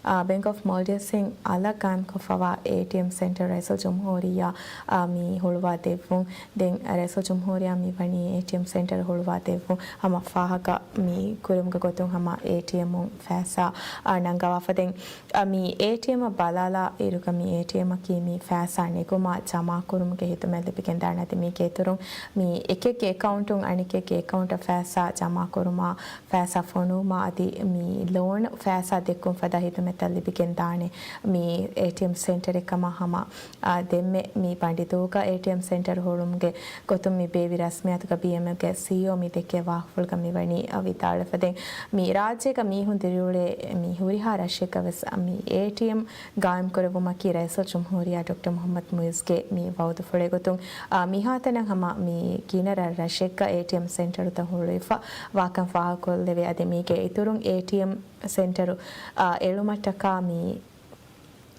އާ، ބޭންކް އޮފް މޯލްޑިވްސްއިން އަލަށް ގާއިމްކޮށްފަވާ އޭޓީއެމް ސެންޓަރު ރައީސުލްޖުމްހޫރިއްޔާ، އާ، މި ހުޅުވާ ދެއްވުން. ދެން ރައީސުލްޖުމްހޫރިއްޔާ މި ވަނީ އޭޓީއެމް ސެންޓަރު ހުޅުވާ ދެއްވުން. ހަމަ ފާހަގަ މި ކުރިއުމުގެ ގޮތުން ހަމަ އޭޓީއެމުން ފައިސާ، އާ، ނަންގަވާފަ. ދެން، އާ، މި އޭޓީއެމަށް ބަލާލާ އިރުގަ މި އޭޓީއެމަކީ މި ފައިސާ ނެގުމާ ޖަމާކުރުމުގެ ހިދުމަތް ލިބިގެންދާނެ. އަދި މީގެ އިތުރުން މި އެކެއްގެ އެކައުންޓުން އަނެކެއްގެ އެކައުންޓަށް ފައިސާ ޖަމާކުރުމާ، ފައިސާ ފޮނުވުމާ އަދި މި ލޯނު ފައިސާ ދެއްކުން ފަދަ ހިދުމަތްތައް ލިބިގެން ދާނެ މި އޭޓީއެމް ސެންޓަރެއް ކަމަށް ހަމަ، އާ، ދެންމެ މި ބަނޑިދޫގަ އޭޓީއެމް ސެންޓަރު ހުޅުމުގެ ގޮތުން މި ބޭއްވި ރަސްމިއްޔާތުގަ ބީއެމްއެލްގެ ސީއީއޯ މި ދެއްކޭ ވާހަކަފުޅުގަ މި ވަނީ، އާ، ވިދާޅުވެފަ. ދެން މި ރާއްޖޭގަ މީހުން ދިރިއުޅޭ މި ހުރިހާ ރަށެއްގަ ވެސް މި އޭޓީއެމް ގާއިމްކުރެއްވުމަކީ ރައީސުލްޖުމްހޫރިއްޔާ ޑޮކްޓަރ މުޙައްމަދު މުޢިއްޒުގެ މި ވަޢުދުފުޅެއް ގޮތުން، އާ، މިހާތަނަށް ހަމަ މި ގިނަ ރަށް ރަށެއްގަ އޭޓީއެމް ސެންޓަރުތައް ހުޅުވިފަ ވާކަން ފާހަގަކޮށްލެވޭ. އަދި މީގެ އިތުރުން އޭޓީއެމް ސެންޓަރު، އާ، އެޅުމަށްޓަކާ މި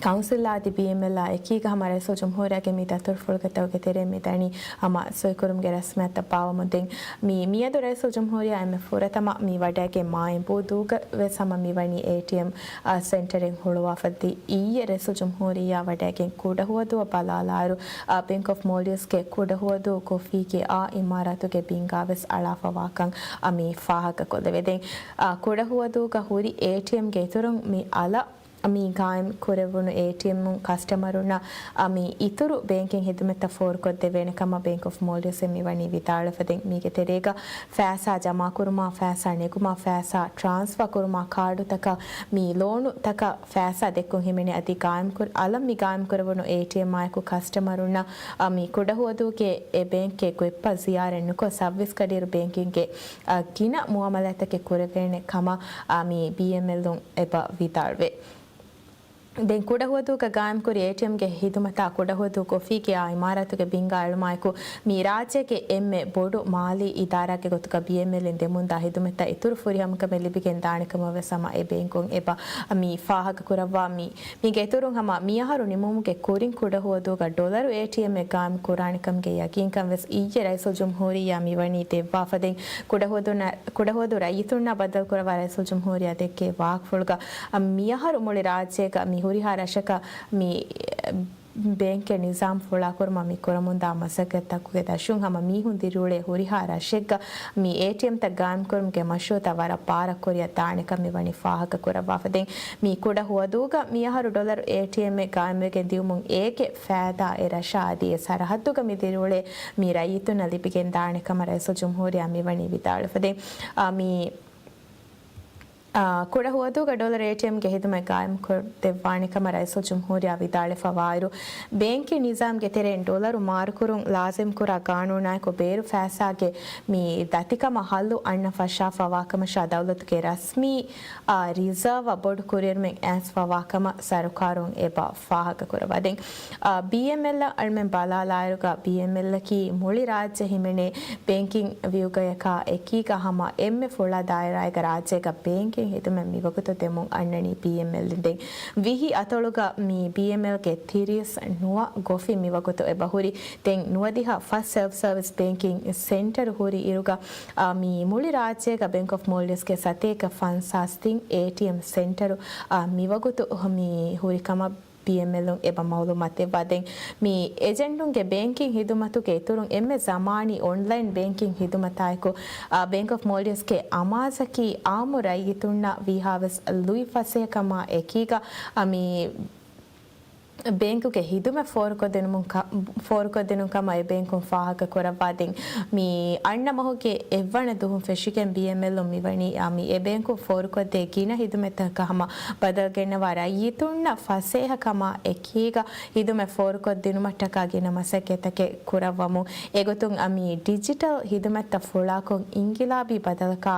ކައުންސިލްއާ އަދި ބީއެމްއެލްއާ އެކީގަ ހަމަ ރައީސުލްޖުމްހޫރިއްޔާގެ މި ދަތުރުފުޅުގެ ތަކުގެ ތެރެއިން މި ދަނީ ހަމަ ސޮއިކުރުމުގެ ރަސްމިއްޔާތައް ބާއްވަމުން. ދެން މި މިއަދު ރައީސުލްޖުމްހޫރިއްޔާ އެންމެ ފުރަތަމަ މި ވަޑައިގެން މާއިންބޫދޫގަ ވެސް ހަމަ މި ވަނީ އޭޓީއެމް، އާ، ސެންޓަރެއް ހުޅުވާފަ. އިއްޔެ ރައީސުލްޖުމްހޫރިއްޔާ ވަޑައިގެން ކުޑަހުވަދޫއަށް ބަލާލާއިރު، އާ، ބޭންކް އޮފް މޯލްޑިވްސްގެ ކުޑަހުވަދޫ ކޮފީގެ އާ އިމާރާތުގެ ބިންގާ ވެސް އަޅާފަ ވާކަން، އާ، މި ފާހަގަކޮށްލެވޭ. ދެން، އާ، ކުޑަހުވަދޫގަ ހުރި އޭޓީއެމްގެ އިތުރުން މި އަލަށް މި ގާއިމް ކުރެވުނު އޭޓީއެމް ކަސްޓަމަރުންނަށް، އަ، މި އިތުރު ބޭންކިން ހިދުމަތްތައް ފޯރުކޮށްދެވޭނެ ކަމަށް ބޭންކް އޮފް މޯލްޑިވްސް މި ވަނީ ވިދާޅުވެފަ. ދެން މީގެ ތެރޭގަ ފައިސާ ޖަމާކުރުމާ، ފައިސާ ނެގުމާ، ފައިސާ ޓްރާންސްފާ ކުރުމާ، ކާޑުތަކަށް މި ލޯނުތަކަށް ފައިސާ ދެއްކުން ހިމެނޭ. އަދި ގާއިމް ކުރ-، އަލަށް މި ގާއިމް ކުރެވުނު އޭޓީއެމްއާއެކު ކަސްޓަމަރުންނަށް، އަ، މި ކުޑަހުވަދޫގެ އެ ބޭންކެއް ގޮތްޕަ ޒިޔާރަތް ނުކޮށް، ސައުވީސް ގަޑިއިރު ބޭންކިންގެ، އަ، ގިނަ މުއާމަލާތްތަކެއް ކުރެވޭނެ ކަމަށް، އަ، މި ބީއެމްއެލުން އެބަ ވިދާޅުވޭ. ދެން ކުޑަހުވަދޫގަ ގާއިމްކުރި އޭޓީއެމްގެ ހިދުމަތާ ކުޑަހުވަދޫ ކޮފީގެ އާ އިމާރާތުގެ ބިންގާ އެޅުމާއެކު، މި ރާއްޖޭގެ އެންމެ ބޮޑު މާލީ އިދާރާގެ ގޮތުގަ ބީއެމްއެލްއިން ދެމުންދާ ހިދުމަތަށް އިތުރު ފުރިހަމަކަމެއް ލިބިގެން ދާނެކަމަށް ވެސް ހަމަ އެ ބޭންކުން އެބަ މި ފާހަގަކުރައްވާ. މި، މީގެ އިތުރުން ހަމަ މިއަހަރު ނިމުމުގެ ކުރިން ކުޑަހުވަދޫގަ ޑޮލަރު އޭޓީއެމްއެއް ގާއިމް ކުރާނެކަމުގެ ޔަގީންކަން ވެސް އިއްޔެ ރައީސުލްޖުމްހޫރިއްޔާ މިވަނީ ދެއްވާފަ. ދެން ކުޑަހުވަދޫ ރައްޔިތުންނާ ބައްދަލުކުރައްވާ ރައީސުލްޖުމްހޫރިއްޔާ ދެއްކޭ ވާހަކަފުޅުގަ، މިއަހަރު މުޅި ރާއްޖޭގަ މި ހުރިހާ ރަށަކަށް މި ބޭންކެއް ނިޒާމް ފުޅާކުރުމަށް މި ކުރަމުންދާ މަސައްކަތްތަކުގެ ދަށުން ހަމަ މީހުން ދިރިއުޅޭ ހުރިހާ ރަށެއްގަ މި އޭޓީއެމްތައް ގާއިމްކުރުމުގެ މަޝްރޫއުތައް ވަރަށް ބާރަށް ކުރިއަށް ދާނެކަން މިވަނީ ފާހަގަކުރައްވާފަ. ދެން މި ކުޑަހުވަދޫގަ މިއަހަރު ޑޮލަރު އޭޓީއެމްއެއް ގާއިމްވެގެން ދިއުމުން އޭގެ ފައިދާ އެ ރަށާ އަދި އެ ސަރަހައްދުގަ މި ދިރިއުޅޭ މި ރައްޔިތުންނަށް ލިބިގެން ދާނެ ކަމަށް ރައީސުލްޖުމްހޫރިއްޔާ މިވަނީ ވިދާޅުވެފަ. ދެން، އާ، މި އާ، ކުޑަ ހުވަދޫގަ ޑޮލަރު އޭޓީއެމްގެ ހިދުމަތް ގާއިމްކޮށްދެއްވާނެ ކަމަށް ރައީސުލްޖުމްހޫރިއްޔާ ވިދާޅުވެފަވާއިރު، ބޭންކިން ނިޒާމްގެ ތެރެއިން ޑޮލަރު މާރުކުރުން ލާޒިމްކުރާ ގާނޫނާއެކު ބޭރު ފައިސާގެ މި ދަތިކަމަށް ހައްލު އަންނަން ފަށާފަވާކަމަށާ ދައުލަތުގެ ރަސްމީ، އާ، ރިޒާވަށް ބޮޑު ކުރިއެރުމެއް އައިސްފަވާކަމަށް ސަރުކާރުން އެބަ ފާހަގަކުރައްވާދެން. އާ، ބީއެމްއެލްއަށް އަޅުމެން ބަލާލާއިރުގަ، ބީއެމްއެލްއަކީ މުޅި ރާއްޖެ ހިމެނޭ ބޭންކިން ވިއުގަޔަކާ އެކީގަ ހަމަ އެންމެ ފުޅާ ދާއިރާއެއްގަ ރާއްޖޭގަ ބޭންކިން ހިދުމަތް މިވަގުތު ދެމުން އަންނަނީ ބީއެމްއެލްއިން. ދެން ވިހި އަތޮޅުގަ މި ބީއެމްއެލްގެ ތިރީސް ނުވަ ގޮފިން މިވަގުތު އެބަހުރި. ދެން ނުވަދިހަ ފަސް ސެލްފް ސަރވިސް ބޭންކިން ސެންޓަރު ހުރި އިރުގަ، އާ، މި މުޅި ރާއްޖޭގަ ބޭންކް އޮފް މޯލްޑިވްސްގެ ސަތޭކަ ފަންސާސް ތިން އޭޓީއެމް ސެންޓަރު، އާ، މިވަގުތު މި ހުރި ކަމަށް ބީއެމްއެލުން އެބަ މައުލޫމާތު ދެއްވާދެން. މި އެޖެންޓުންގެ ބޭންކިން ހިދުމަތުގެ އިތުރުން އެންމެ ޒަމާނީ އޮންލައިން ބޭންކިން ހިދުމަތާއެކު، އާ، ބޭންކް އޮފް މޯލްޑިވްސްގެ އަމާޒަކީ އާއްމު ރައްޔިތުންނަށް ވީހާވެސް ލުއި ފަސޭހަކަމާ އެކީގަ، އާ، މި ބޭންކުގެ ހިދުމަތް ފޯރުކޮށްދިނުމުން ކަ-، ފޯރުކޮށްދިނުން ކަމަށް އެ ބޭންކުން ފާހަގަކުރައްވާދިން. މި އަންނަ މަހުގެ އެއްވަނަ ދުވަހުން ފެށިގެން ބީއެމްއެލުން މިވަނީ، އާ، މި އެ ބޭންކުން ފޯރުކޮށްދޭ ގިނަ ހިދުމަތްތަކަކަށް ހަމަ ބަދަލުގަންނަވާ ރައްޔިތުންނަށް ފަސޭހަކަމާ އެކީގަ ހިދުމަތް ފޯރުކޮށްދިނުމަށްޓަކާ ގިނަ މަސައްކަތްތަކެއް ކުރައްވަމުން. އެގޮތުން، އާ، މި ޑިޖިޓަލް ހިދުމަތްތައް ފުޅާކޮށް އިންގިލާބީ ބަދަލަކާ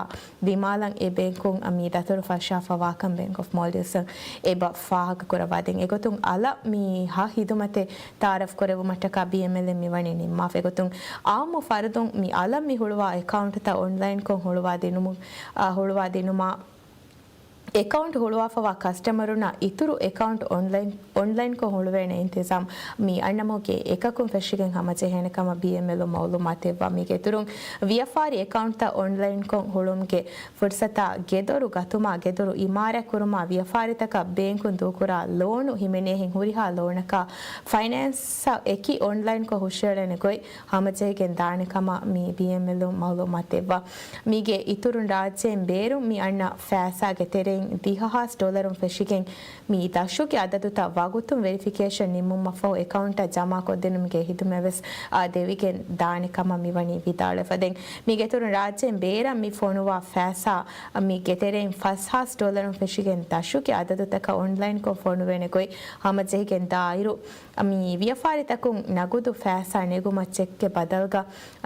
ދިމާލަށް އެ ބޭންކުން މި ދަތުރު ފަށާފަވާކަން ބޭންކް އޮފް މޯލްޑިވްސް އެބަ ފާހަގަކުރައްވާދިން. އެގޮތުން އަލަށް މި ހަ ހިދުމަތެއް ތައާރަފް ކުރެއްވުމަށްޓަކާ ބީއެމްއެލްއިން މިވަނީ ނިންމާފަ. އެގޮތުން އާއްމު ފަރުދުން މި އަލަށް މި ހުޅުވާ އެކައުންޓްތައް އޮންލައިންކޮށް ހުޅުވާ ދިނުމު-، އާ، ހުޅުވާ ދިނުމާ، އެކައުންޓް ހުޅުވާފަވާ ކަސްޓަމަރުންނަށް އިތުރު އެކައުންޓް އޮންލައިން، އޮންލައިންކޮށް ހުޅުވޭނެ އިންތިޒާމް މި އަންނަމުގެ އެކަކުން ފެށިގެން ހަމަޖެހޭނެ ކަމަށް ބީއެމްއެލުން މައުލޫމާތު ދެއްވާ. މީގެ އިތުރުން ވިޔަފާރި އެކައުންޓްތައް އޮންލައިންކޮށް ހުޅުވުމުގެ ފުރުސަތާ ގެދޮރު ގަތުމާ، ގެދޮރު އިމާރާތް ކުރުމާ، ވިޔަފާރިތަކަށް ބޭންކުން ދޫކުރާ ލޯނު ހިމެނޭހެން ހުރިހާ ލޯނަކާ ފައިނޭންސް އެކި އޮންލައިންކޮށް ހުށައެޅޭނެ ގޮތް ހަމަޖެހިގެން ދާނެ ކަމަށް މި ބީއެމްއެލުން މައުލޫމާތު ދެއްވާ. މީގެ އިތުރުން ރާއްޖޭން ބޭރުން މި އަންނަ ފައިސާގެ ތެރެއިން ދިހަ ހާސް ޑޮލަރުން ފެށިގެން މި ދަށުގެ އަދަދުތައް ވަގުތުން ވެރިފިކޭޝަން ނިންމުމަށްފަހު އެކައުންޓަށް ޖަމާކޮށްދިނުމުގެ ހިދުމަތްވެސް، އާ، ދެވިގެން ދާނެ ކަމަށް މިވަނީ ވިދާޅުވެފަ. ދެން މީގެ އިތުރުން ރާއްޖޭން ބޭރަށް މި ފޮނުވާ ފައިސާ މީގެ ތެރެއިން ފަސް ހާސް ޑޮލަރުން ފެށިގެން ދަށުގެ އަދަދުތަކަށް އޮންލައިންކޮށް ފޮނުވޭނެ ގޮތް ހަމަޖެހިގެން ދާއިރު، މި ވިޔަފާރިތަކުން ނަގުދު ފައިސާ ނެގުމަށް ޗެކްގެ ބަދަލުގަ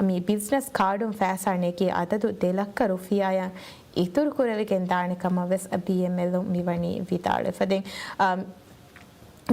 މި ބިޒްނަސް ކާޑުން ފައިސާ ނެގި އަދަދު ދެ ލައްކަ ރުފިޔާއަށް އިތުރު ކުރެވިގެން ދާނެ ކަމަށް ވެސް ބީއެމްއެލުން މިވަނީ ވިދާޅުވެފަ. ދެން، އާ،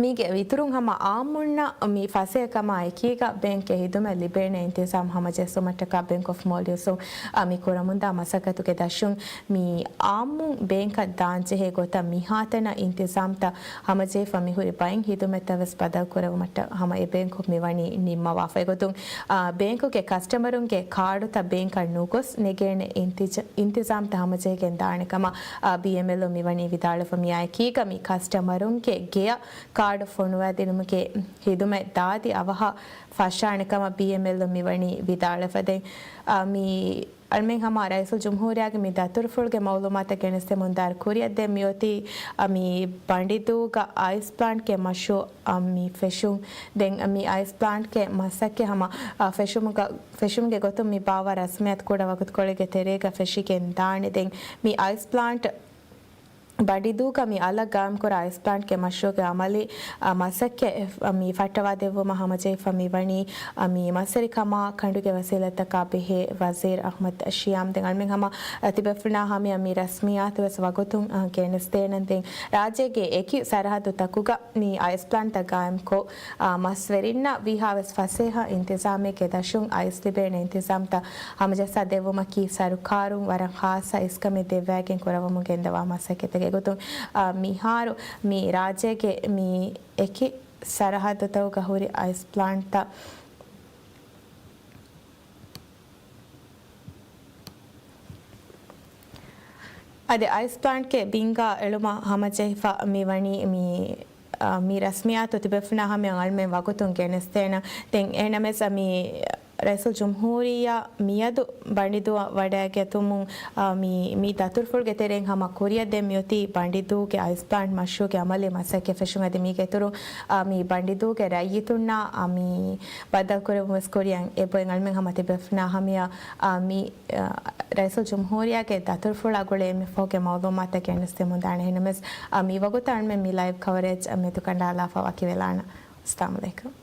މީގެ އިތުރުން ހަމަ އާއްމުންނަށް މި ފަސޭހަކަމާ އެކީގަ ބޭންކްގެ ހިދުމަތް ލިބޭނެ އިންތިޒާމް ހަމަޖެއްސުމަށްޓަކާ ބޭންކް އޮފް މޯލްޑިވްސުން، އާ، މި ކުރަމުންދާ މަސައްކަތުގެ ދަށުން މި އާއްމުން ބޭންކަށް ދާންޖެހޭ ގޮތަށް މިހާތަނަށް އިންތިޒާމްތައް ހަމަޖެހިފަ މިހުރި ބައެއް ހިދުމަތްތައް ވެސް ބަދަލު ކުރެއްވުމަށްޓަށް ހަމަ އެ ބޭންކު މިވަނީ ނިންމަވާފަ. އެގޮތުން، އާ، ބޭންކުގެ ކަސްޓަމަރުންގެ ކާޑުތައް ބޭންކަށް ނުގޮސް ނެގޭނެ އިންތިޒ-، އިންތިޒާމްތައް ހަމަޖެހިގެން ދާނެ ކަމަށް، އާ، ބީއެމްއެލުން މިވަނީ ވިދާޅުވެފަ. މިއާއެކީގަ މި ކަސްޓަމަރުންގެ ގެޔަށް ކާޑު ފޮނުވާދިނުމުގެ ހިދުމަތް ދާދި އަވަހަށް ފަށާނެ ކަމަށް ބީއެމްއެލުން މިވަނީ ވިދާޅުވެފަ. ދެން، އާ، މި އަޅުމެން ހަމަ ރައީސުލްޖުމްހޫރިއްޔާގެ މި ދަތުރުފުޅުގެ މައުލޫމާތަށް ގެނެސްދެމުންދާއިރު ކުރިއަށްދޭ މިއޮތީ، އަ، މި ބަނޑިދޫގަ އައިސް ޕްލާންޓްގެ މަޝްރޫއަށް މި ފެށުން. ދެން މި އައިސް ޕްލާންޓްގެ މަސައްކަތް ހަމަ، އަ، ފެށުމުގަ-، ފެށުމުގެ ގޮތުން މި ބާއްވާ ރަސްމިއްޔާތު ކުޑަ ވަގުތުކޮޅެއްގެ ތެރޭގަ ފެށިގެން ދާނެ. ދެން މި އައިސް ޕްލާންޓް ބަނޑިދޫގަ މި އަލަށް ގާއިމްކުރާ އައިސް ޕްލާންޓްގެ މަޝްރޫއުގެ އަމަލީ، އަ، މަސައްކަތް މި ފައްޓަވާދެއްވުމަށް ހަމަޖެހިފަ މިވަނީ، އަ، މި މަސްވެރިކަމާ ކަނޑުގެ ވަސީލަތްތަކާ ބެހޭ ވަޒީރު އަޙްމަދު ޝިޔާމް. ދެން އަޅުމެން ހަމަ، އަ، ތިބޭފުޅުންނާ ހަމަޔަށް މި ރަސްމިއްޔާތު ވެސް ވަގުތުން، އަ، ގެނެސްދޭނަން. ދެން ރާއްޖޭގެ އެކި ސަރަހައްދުތަކުގަ މި އައިސް ޕްލާންޓްތައް ގާއިމްކޮށް، އާ، މަސްވެރިންނަށް ވީހާވެސް ފަސޭހަ އިންތިޒާމެއްގެ ދަށުން އައިސް ލިބޭނެ އިންތިޒާމްތައް ހަމަޖައްސާ ދެއްވުމަކީ ސަރުކާރުން ވަރަށް ޚާއްޞަ އިސްކަމެއް ދެއްވައިގެން ކުރައްވަމުން ގެންދަވާ މަސައްކަތެއް. އެގޮތުން، އާ، މިހާރު މި ރާއްޖޭގެ މި އެކި ސަރަހައްދުތަކުގަ ހުރި އައިސް ޕްލާންޓްތައް އަދި އައިސް ޕްލާންޓްގެ ބިންގާ އެޅުމަށް ހަމަޖެހިފަ މިވަނީ މި، އަ، މި ރަސްމިއްޔާތު ތިބޭފުޅުންނާ ހަމަޔަށް އަޅުމެން ވަގުތުން ގެނެސްދޭނަން. ދެން އެހެންނަމަވެސް މި ރައީސުލްޖުމްހޫރިއްޔާ މިއަދު ބަނޑިދޫއަށް ވަޑައިގަތުމުން، އާ، މި، މި ދަތުރުފުޅުގެ ތެރެއިން ހަމަ ކުރިއަށް ދޭން މިއޮތީ ބަނޑިދޫގެ އައިސް ޕްލާންޓް މަޝްރޫޢުގެ އަމަލީ މަސައްކަތް ފެށުމަށް. އަދި މީގެ އިތުރުން، އާ، މި ބަނޑިދޫގެ ރައްޔިތުންނާ، އާ، މި ބައްދަލުކުރެއްވުން ވެސް ކުރިއަށް އެބައޮތް. އަޅުމެން ހަމަ ތިބޭފުޅުންނާ ހަމަޔަށް، އާ، މި، އާ، ރައީސުލްޖުމްހޫރިއްޔާގެ ދަތުރުފުޅާ ގުޅޭ އެންމެ ފަހުގެ މައުލޫމާތުތައް ގެނެސްދެމުންދާނެ. އެހެންނަމަވެސް، އާ، މި ވަގުތު އަޅުމެން މި ލައިވް ކަވަރޭޖް މެދުކަނޑާލާފަ ވަކިވެލާނަން. އައްސަލާމު ޢަލައިކުމް.